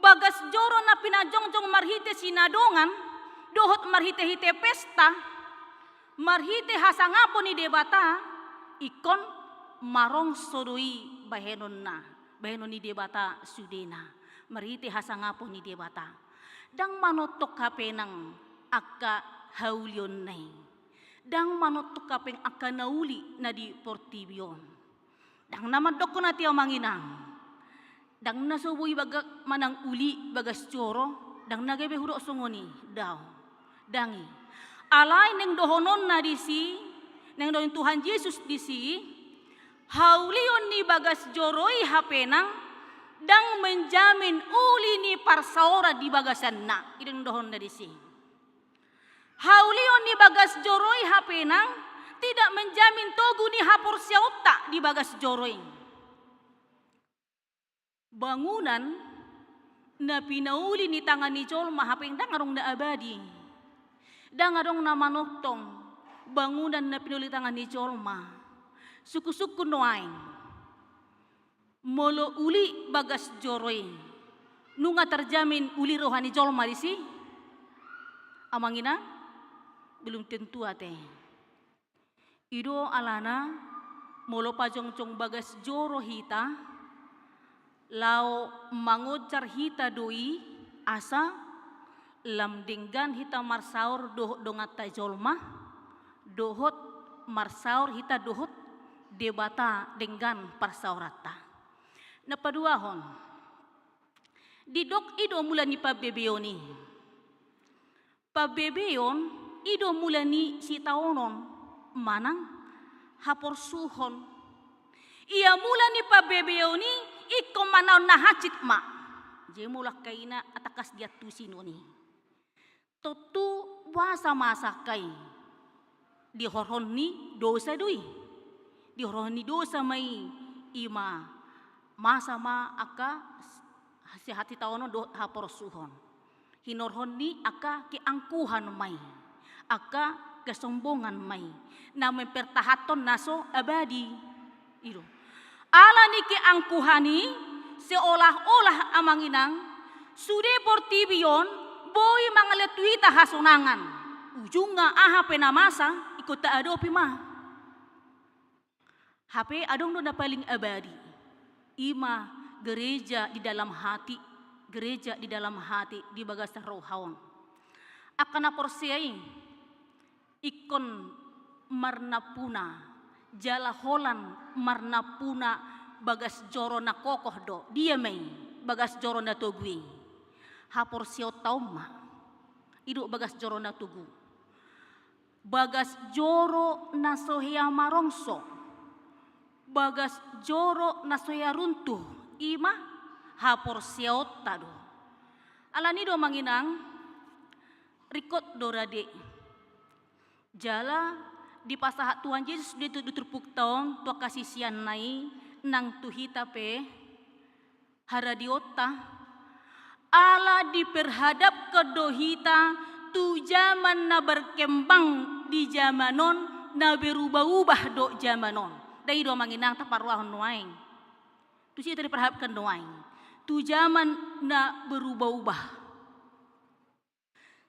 bagas joro na pinajongjong marhite sinadongan, dohot marhite-hite pesta, marhite hasangapon ni Debata, ingkon marongso do i bahenonna, bahenon ni Debata sudena, marhite hasangapon ni Debata. Ndang manongtong hape nang angka haulionna i. Ndang manongtong hape angka na uli na di portibi on. Ndang na mandokkon ate amang inang. Ndang na so boi baga-, manang uli bagas joro, ndang na gabe hudok songon i, daong. Ndang i. Alai naeng dohononna disi, naeng dohon Tuhan Jesus disi, haulion ni bagas joro i hape nang, ndang menjamin uli ni parsaoran di bagasanna, i do naeng dohononna disi. Haulion ni bagas joro i hape nang, tidak menjamin togu ni haporseaonta di bagas joro i. Bangunan na pinauli ni tangan ni jolma hape ndang adong na abadi. Ndang adong na manongtong bangunan na pinauli tangan ni jolma. Sungkun-sungkun nuaeng. Molo uli bagas joro i, nunga terjamin uli roha ni jolma disi? Amang inang, belum tentu ate. I do alana molo pajongjong bagas joro hita, laho mangonjar hita do i asa lam denggan hita marsaor dohot donganta jolma, dohot marsaor hita dohot Debata denggan parsaoranta. Na paduahon, didok i do mula ni pambebeon i. Pambebeon i do mula ni sitaonon manang haporsuhon. Ia mula ni pambebeon i ingkon manaon na hansit ma. Jadi molo angka ina, tangkas diantusi nuaeng i. Tontu boasa masa angka i? Dihorhon ni dosa do i. Dihorhon ni dosa ma i, i ma masa ma angka sihat sitaonon dohot haporsuhon. Hinorhon ni angka keangkuhan ma i, angka kesombongan ma i, na mempertahanhon na so abadi. I do. Ala ni keangkuhan i, seolah-olah amang inang, sude portibi on boi mangalehon tu hita hasonangan. Ujungna aha pe na masa, ingkon taadopi ma. Hape adong do na paling abadi. I ma gereja di dalam hati, gereja di dalam hati, di bagasan roha on. Angka na porsea i, ingkon marnampuna, jala holan marnampuna bagas joro na kokoh do. Dia ma i bagas joro na togu i? Haporseaonta on ma. I do bagas joro na togu. Bagas joro na so hea marongso, bagas joro na so hea runtuh, i ma haporseaonta do. Alani do amang inang, ringkot do rade. Jala dipasahat Tuhan Jesus do tu, di turpukta on tu angka siseanna i nang tu hita pe, haradeonta, ala diperhadapkan do hita tu jaman na berkembang di jaman on, na berubah-ubah do jaman on. Ndai do amang inang taparrohahon nuaeng. Tusi hita diperhadapkan nuaeng tu jaman na berubah-ubah.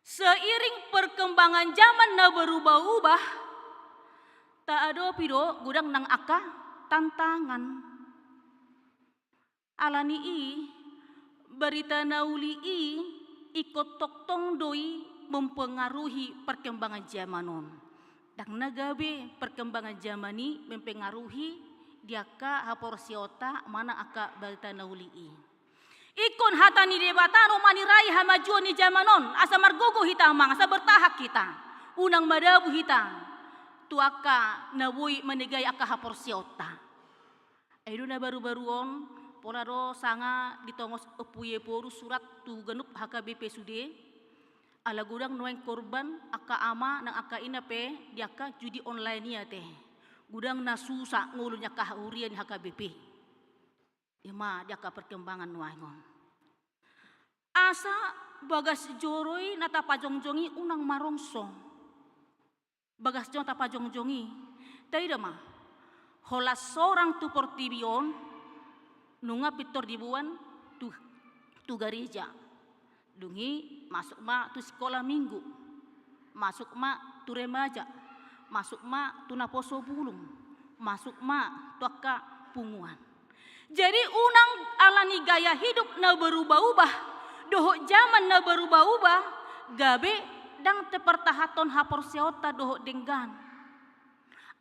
Seiring perkembangan zaman na berubah-ubah, taadopi do godang nang angka tantangan. Alani i, barita na uli i ingkon tongtong do i mempengaruhi perkembangan zaman on. Ndang na gabe perkembangan zaman i mempengaruhi di angka haporseaonta manang angka barita na uli i. Ingkon hata ni Debata do manirai hamajuon ni zaman on, asa margogo hita amang, asa bertahan hita. Unang madabu hita tu angka na boi manegai angka haporseaonta. Ai do na baru-baru on, pola do sanga ditongos Ompu Yeporus surat tu ganup H K B P sude, ala godang nuaeng korban angka ama nang angka ina pe di angka judi online i ate. Godang na susa ngolu ni angka huria ni H K B P. I ma di angka perkembangan nuaeng on. Asa bagas joro i na tapajongjong i unang marongso. Bagas joro tapajongjong i. Taida ma, holan sorang tu portibi on, Nunga pintor diboan tu, tu gareja. Dung i masuk ma tu sikola minggu, masuk ma tu remaja, masuk ma tu naposo bulung, masuk ma tu angka punguan. Jadi unang alani gaya hidup na berubah-ubah dohot jaman na berubah-ubah, gabe ndang tapartahanhon haporseaonta dohot denggan.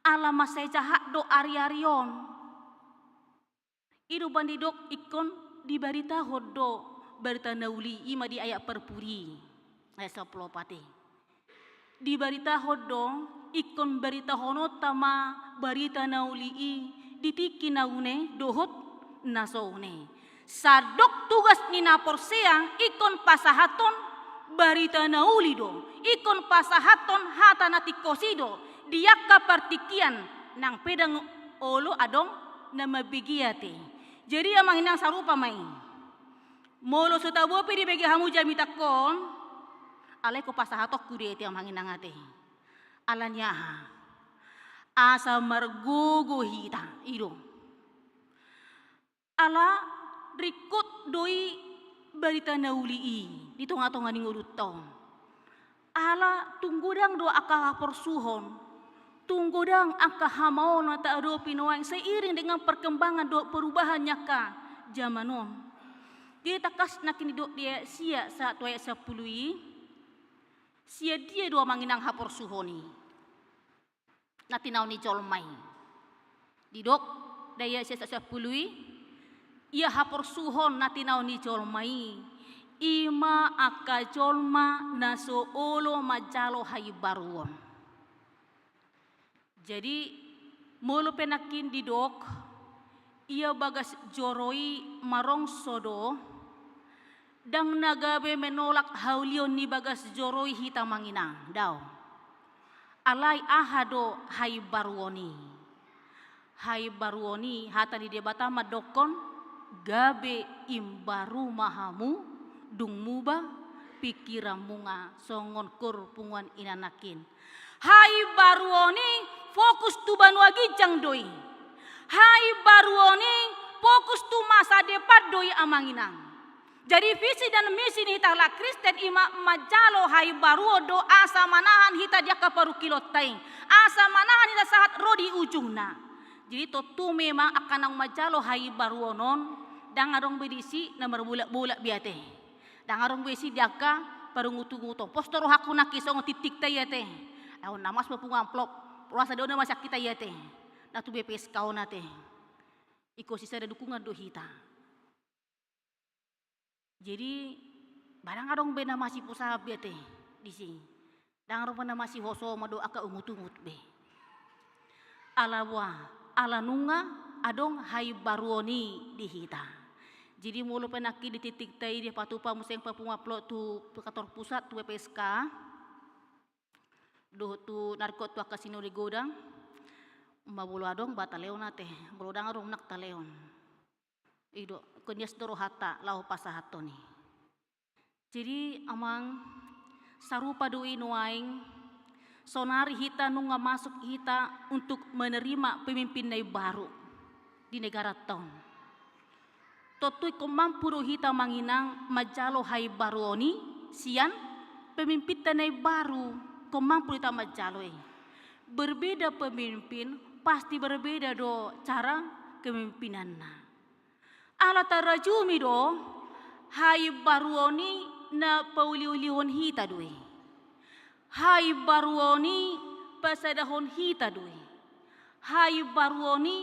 Ala mansai jahat do ari-ari on. I do umbahen didok ingkon dibaritahon do barita na uli i, i ma di ayat parpudi, ayat sampulu opat i. Dibaritahon do, ingkon baritahononta ma barita na uli i di tingki na une dohot na so une. Sandok tugas ni na porsea ingkon pasahathon barita na uli do, ingkon pasahathon hata na tingkos i do di angka partingkian nang pe ndang olo adong na mambege ate. Jadi amang inang, sarupa ma i. Molo so tabo pe dibege hamu jamitangkon, alai ingkon pasahatonku do i ate amang inang ate. Ala ni aha? Asa margogo hita, i do. Ala ringkot do i barita na uli i di tonga-tonga ni ngolunta on. Ala tung godang do angka haporsuhon, tung godang angka hamaolon na taadopi nuaeng seiring dengan perkembangan dohot perubahan ni angka jaman on. Jadi tangkas nangkin didok di ayat sia sahat tu ayat sampulu i, sian dia do amang inang haporsuhon i na tinaon ni jolma i? Didok di ayat sia sahat sampulu i, ia haporsuhon na tinaon ni jolma i, i ma angka jolma na so olo manjalo haimbaruon. Jadi molo pe nangkin didok, ia bagas joro i marongso do, ndang na gabe menolak haulion ni bagas joro i hita amang inang, daong. Alai aha do haimbaruon i? Haimbaruon i, hata ni Debata mandokkon, gabe imbaru ma hamu dung muba pingkiranmuna songon kur punguan i na nangkin. Haimbaruon i fokus tu banua ginjang do i. Haimbaruon i fokus tu masa depan do i amang inang. Jadi visi dan misi ni hita halak Kristen i ma manjalo haimbaruon do asa manahan hita di angka parungkilonta i, asa manahan hita sahat ro di ujungna. Jadi tontu memang angka naung manjalo haimbaruon on, ndang adong be disi na marbolak-bolak be ate. Ndang adong be disi di angka parungut-unguton. Pos do rohangku nangkin songon tingtingta i ate. Ahu na mas ma pungu amplop, roha sada on na mas hita i ate. Na tu B P S K on ate. Ingkon sisada dukungan do hita. Jadi ba ndang adong be na masipusahat be ate disi. Ndang adong be na masihosohon dohot angka ungut-ungut be. Ala boha? Ala nunga adong haimbaruon i di hita. Jadi molo pe nangkin di tingtingta i dipatupa muse pungu amplop tu kantor pusat, tu B P S K, dohot tu na ringkot tu angka sinode godang, ba molo adong ba taleon ate, molo ndang adong nang taleon. I do, ingkon ias do rohanta laho pasahathon i. Jadi amang, sarupa do i nuaeng, saonari hita nunga masuk hita untuk menerima pemimpin na imbaru di negaranta on. Tontu ingkon mampu do hita amang inang manjalo haimbaruon i sian pemimpinta na imbaru, ingkon mampu do hita manjalo i. Berbeda pemimpin, pasti berbeda do cara kepemimpinanna. Ala tarajumi do, haimbaruon i na pauliulihon hita do i. Haimbaruon i pasadahon hita do i. Haimbaruon i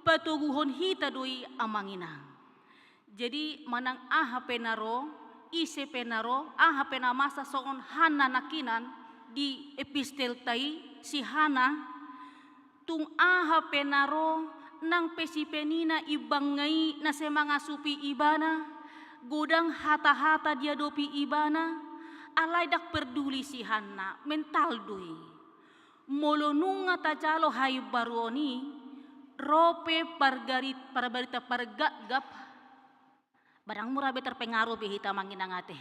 patoguhon hita do i amang inang. Jadi manang aha pe na ro, ise pe na ro, aha pe na masa, songon Hanna nangkinan di epistelta i, si Hanna, tung aha pe na ro, nang pe sipenina imbangna i na sai mangasupi ibana, godang hata-hata diadopi ibana, alai ndang perduli si Hanna, mental do i. Molo nunga tajalo haimbaruon i, ro pe pargari-, parbarita pargapgap, ba ndang mura be terpengaruh be hita amang inang ate.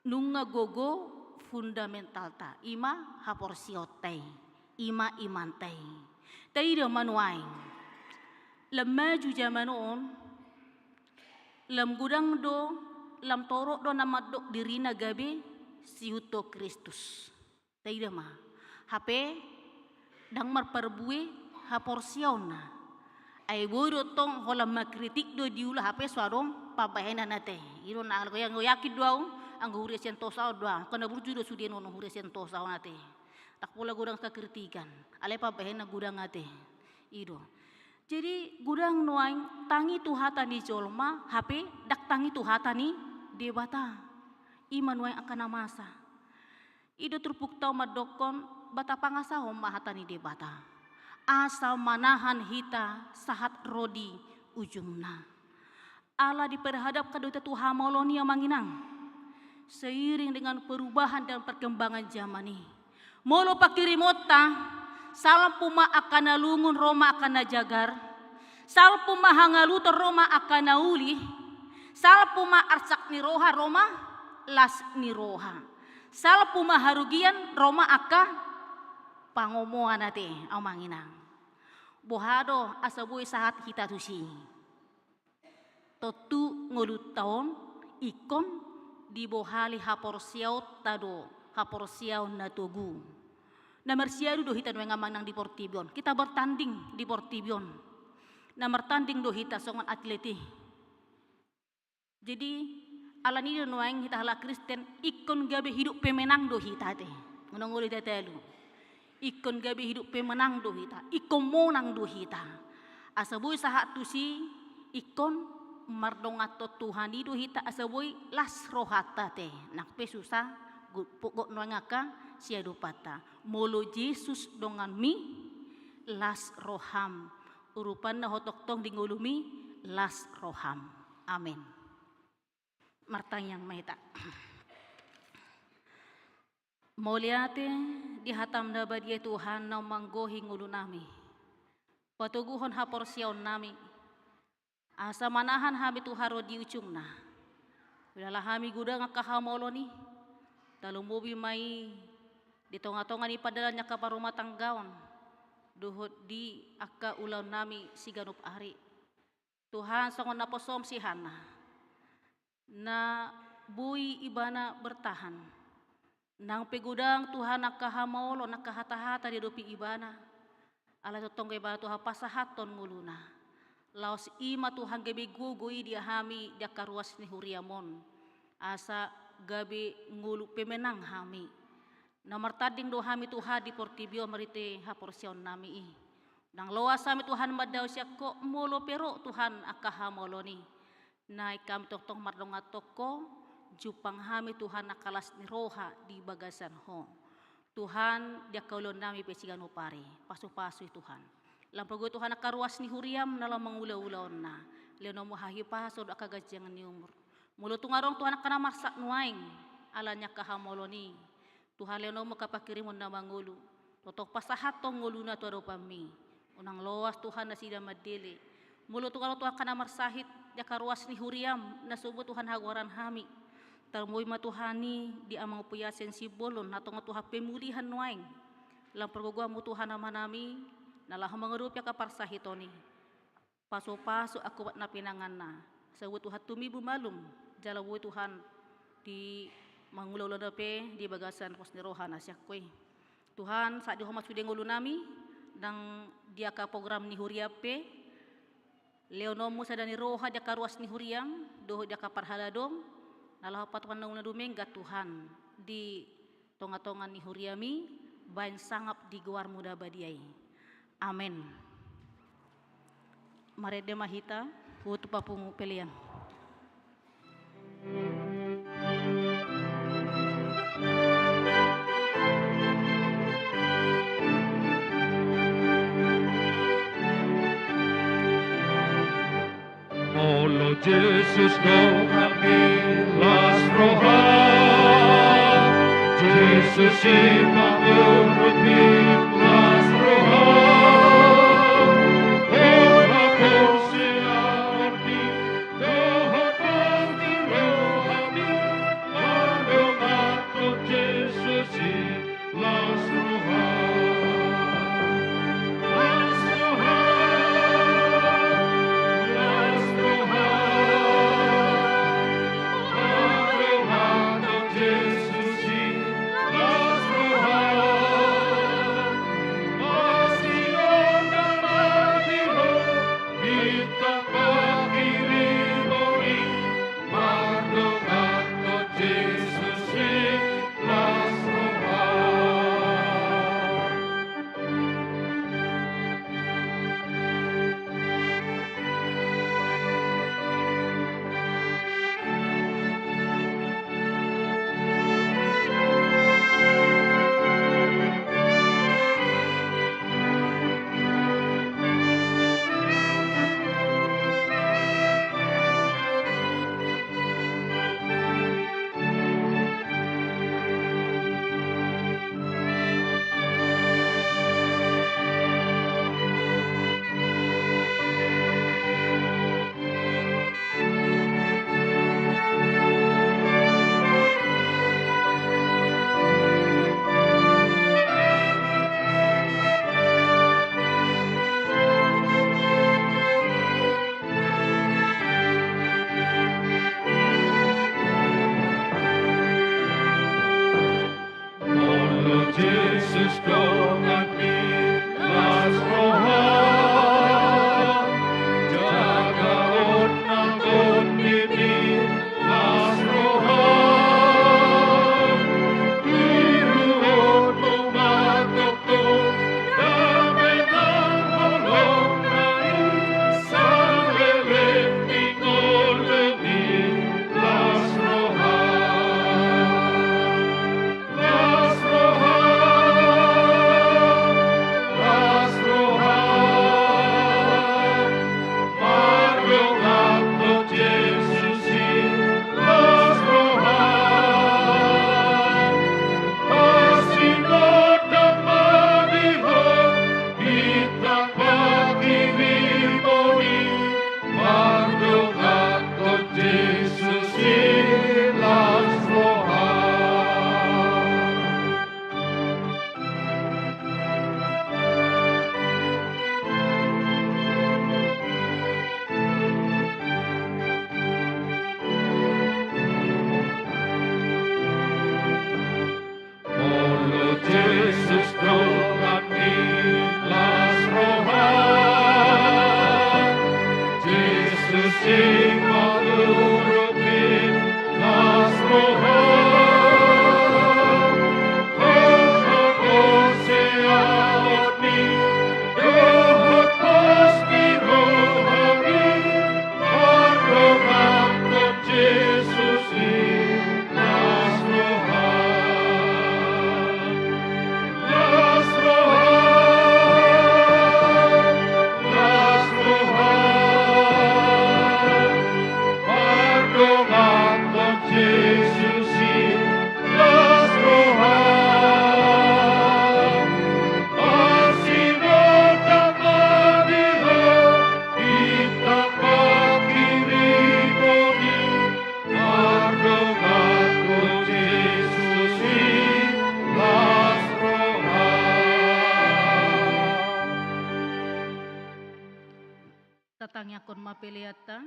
Nunga gogo fundamentalta, i ma haporseaonta i, i ma imanta i. Taida ma nuaeng. Lam maju jaman on, lam godang do, lam torop do na mandok dirina gabe siihuthon Kristus. Taida ma, hape ndang marparbue haporseaonna. Ai boi do tong holan mangkritik do diula hape so adong pambahenan ate. I do na anggo yakin do ahu, anggo huria Santosa on do ahu, angka na burju do sude on huria Santosa on ate. Ndang pola godang angka kritikan, alai pambahenan godang ate. I do. Jadi godang nuaeng tangi tu hata ni jolma hape ndang tangi tu hata ni Debata. I ma nuaeng angka na masa. I do turpukta on mandokkon, ba tapangasahon ma hata ni Debata, asa manahan hita sahat ro di ujungna. Ala diperhadapkan do hita tu hamaolon i, amang inang, seiring dengan perubahan dan perkembangan zaman i. Molo pangkirimonta, salpu ma angka na lungun, ro ma angka na jagar. Salpu ma hangaluton, ro ma angka na uli. Salpu ma arsak ni roha, ro ma las ni roha. Salpu ma harugian, ro ma angka pangomoan ate, amang inang. Boha do asa boi sahat hita tusi? Tontu ngolunta on ingkon dibohali haporseaonta do, haporseaon na togu. Na marsiadu do hita nuaeng, amang inang, di portibi on. Kita bertanding di portibi on. Na martanding do hita songon atlet i. Jadi, alani i do nuaeng hita halak Kristen, ingkon gabe hidup pemenang do hita ate. Unang olo hita talu. Ingkon gabe hidup pemenang do hita, ingkon monang do hita. Asa boi sahat tusi, ingkon mardonganhon Tuhan i do hita, asa boi las rohanta ate. Nang pe susa, gok nuaeng angka siadopanta. Molo Jesus donganmi, las roham. Urupanna ho tongtong di ngolumi, las roham. Amen. Martangiang ma hita. Mauliate di hatam na badia, Tuhan, naung manggohi ngolunami, patoguhon haporseaonnami, asa manahan hami Tuhan ro di ujungna. Ulala hami godang angka hamaolon i, talumobi ma i di tongatonga ni pardalan ni angka parumatanggaon dohot di angka ulaonnami siganup ari. Tuhan, songon naposom si Hanna, na boi ibana bertahan. Nang pe godang, Tuhan, angka hamaolon, angka hatahata diadopi ibana, alai tongtong do ibana, Tuhan, pasahathon ngoluna. Laos i ma, Tuhan, gabe gogo i di hami di angka ruas ni huriam on, asa gabe ngolu pemenang hami. Na martanding do hami, Tuhan, di portibi on marhite haporseaonnami i. Unang loas hami, Tuhan, mandao sian Ho, molo pe ro, Tuhan, angka hamaolon i. Naeng hami tongtong mardonganhon Ho, jumpang hami, Tuhan, angka las ni roha di bagasan Ho. Tuhan, di angka ulaonnami pe siganup ari, pasupasui, Tuhan. Lam pargogoi, Tuhan, angka ruas ni huriam na laho mangula ulaonna. Lehononmu hahipason dohot angka ganjang ni umur. Molo tung adong, Tuhan, angka na marsak nuaeng ala ni angka hamaolon i, Tuhan, lehononmu angka pangkirimon na mangolu, tongtong pasahathon ngoluna tu adopanmi. Unang loas, Tuhan, nasida mandele. Molo tung adong, Tuhan, angka na marsahit di angka ruas ni huriam na so boi, Tuhan, hagoaran hami, tarlumobi ma, Tuhan, i di Amang Ompu Yasin Simbolon, na tongon, Tuhan, pemulihan nuaeng. Lam pargogoanmu, Tuhan, Amanami, na laho mangadopi angka parsahiton i. Pasupasu angkup ni pinanganna, asa boi, Tuhan, tumibu malum, jala boi, Tuhan, di mangula ulaonna pe di bagasan pos ni rohana sian Ho i. Tuhan, sahat di Ho ma sude ngolunami, nang di angka program ni huriam pe, lehononmu sada ni roha di angka ruas ni huriam dohot di angka parhaladom, na laho patupaon ngoluna dumenggan, Tuhan, di tongatonga ni huriami, bahen sangap di goarmu na badia i. Amen. Marende ma hita, huhut tu papungu pelean. Molo Jesus donganmi, las roham. Jesus i ma urupmi, las roham. Ora porseaonmi dohot las ni rohami, mardonganhon Jesus i, las roham. Las roham. Jesus donganmi, las roham. Jaga on na tondimi, las roham. Tiruonmu ma tongtong dame na holong na i, saleleng ni ngolumi, las roham. Las roham, las roham, mardongan tu Jesus i, las roham. Pasinondang ma di ho, bintang panghirimon i, mardongan tu Jesus i, las roham. Molo Jesus donganmi, las roham. Jesus i ma turutmi, las roham. Hohom siaonmi dohot pos ni rohami, mardongan tu Jesus i, las roham. Las roham, las roham, mardongan tu Jesus i, las roham. Pasinondang ma di ho, bintang panghirimon i, mardongan tu Jesus i, las roham. Tatangiangkon ma peleanta.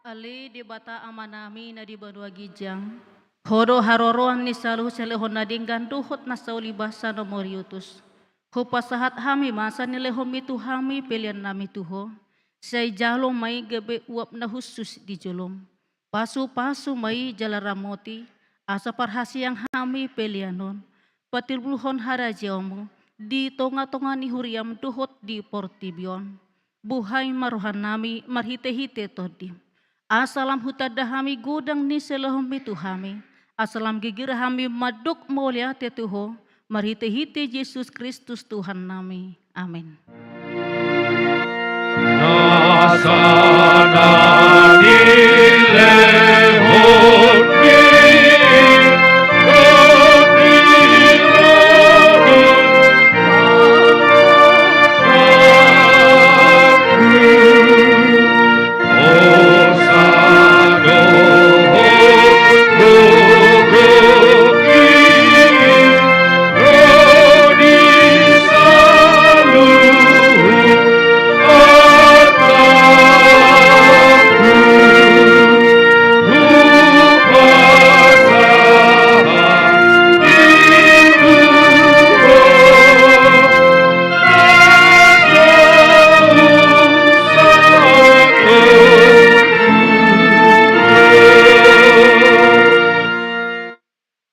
Ale Debata Amanami na di banua ginjang, Ho do haroroan ni saluhut silehon na denggan dohot na sauli basa na moriutus. Hupasahat hami ma sian nilehonmi tu hami peleannami tu Ho. Sai jalo ma i gabe uap na hushus di jolom. Pasupasu ma i jala ramoti, asa parhaseang hami pelean on, patimbulhon harajaonmu di tongatonga ni huriam dohot di portibi on. Buhai ma rohanami marhitehite Tondim, asa lam hutanda hami godang ni silehonmi tu hami, asa lam girgir hami mandok mauliate tu Ho, marhitehite Jesus Kristus Tuhannami. Amen. Na sada dilehon ni Tuhan.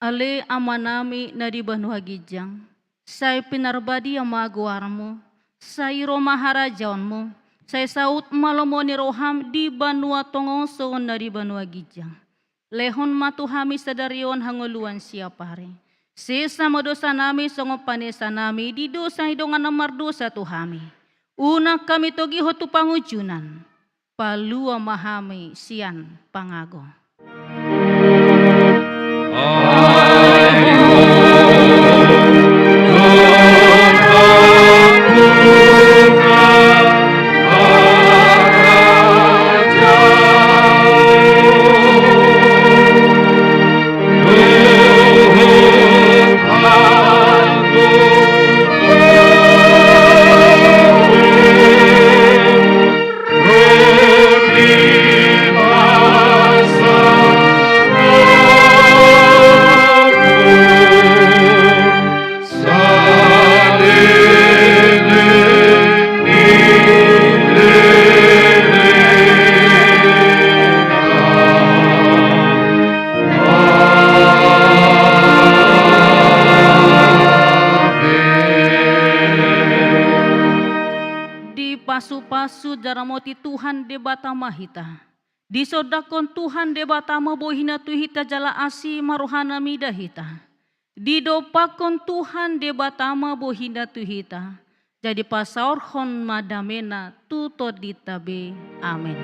Ale Amanami na di banua ginjang, sai pinarbadia ma goarmu, sai ro ma harajaonmu, sai saut ma lomo ni roham di banua tonga on songon na di banua ginjang. Lehon ma tu hami sadari on hangoluan siapari. Sesa ma dosanami songon panesanami di dosa ni dongan na mardosa tu hami. Unang hami togihon tu pangunjunan. Palua ma hami sian pangago. Pasu jaramoti Tuhan Debata ma hita. Disondangkon Tuhan Debata ma bohina tu hita jala asi ma rohana mida hita. Didompakkon Tuhan Debata ma bohina tu hita. Jadi pasaorhon ma damena tu tondinta be. Amen.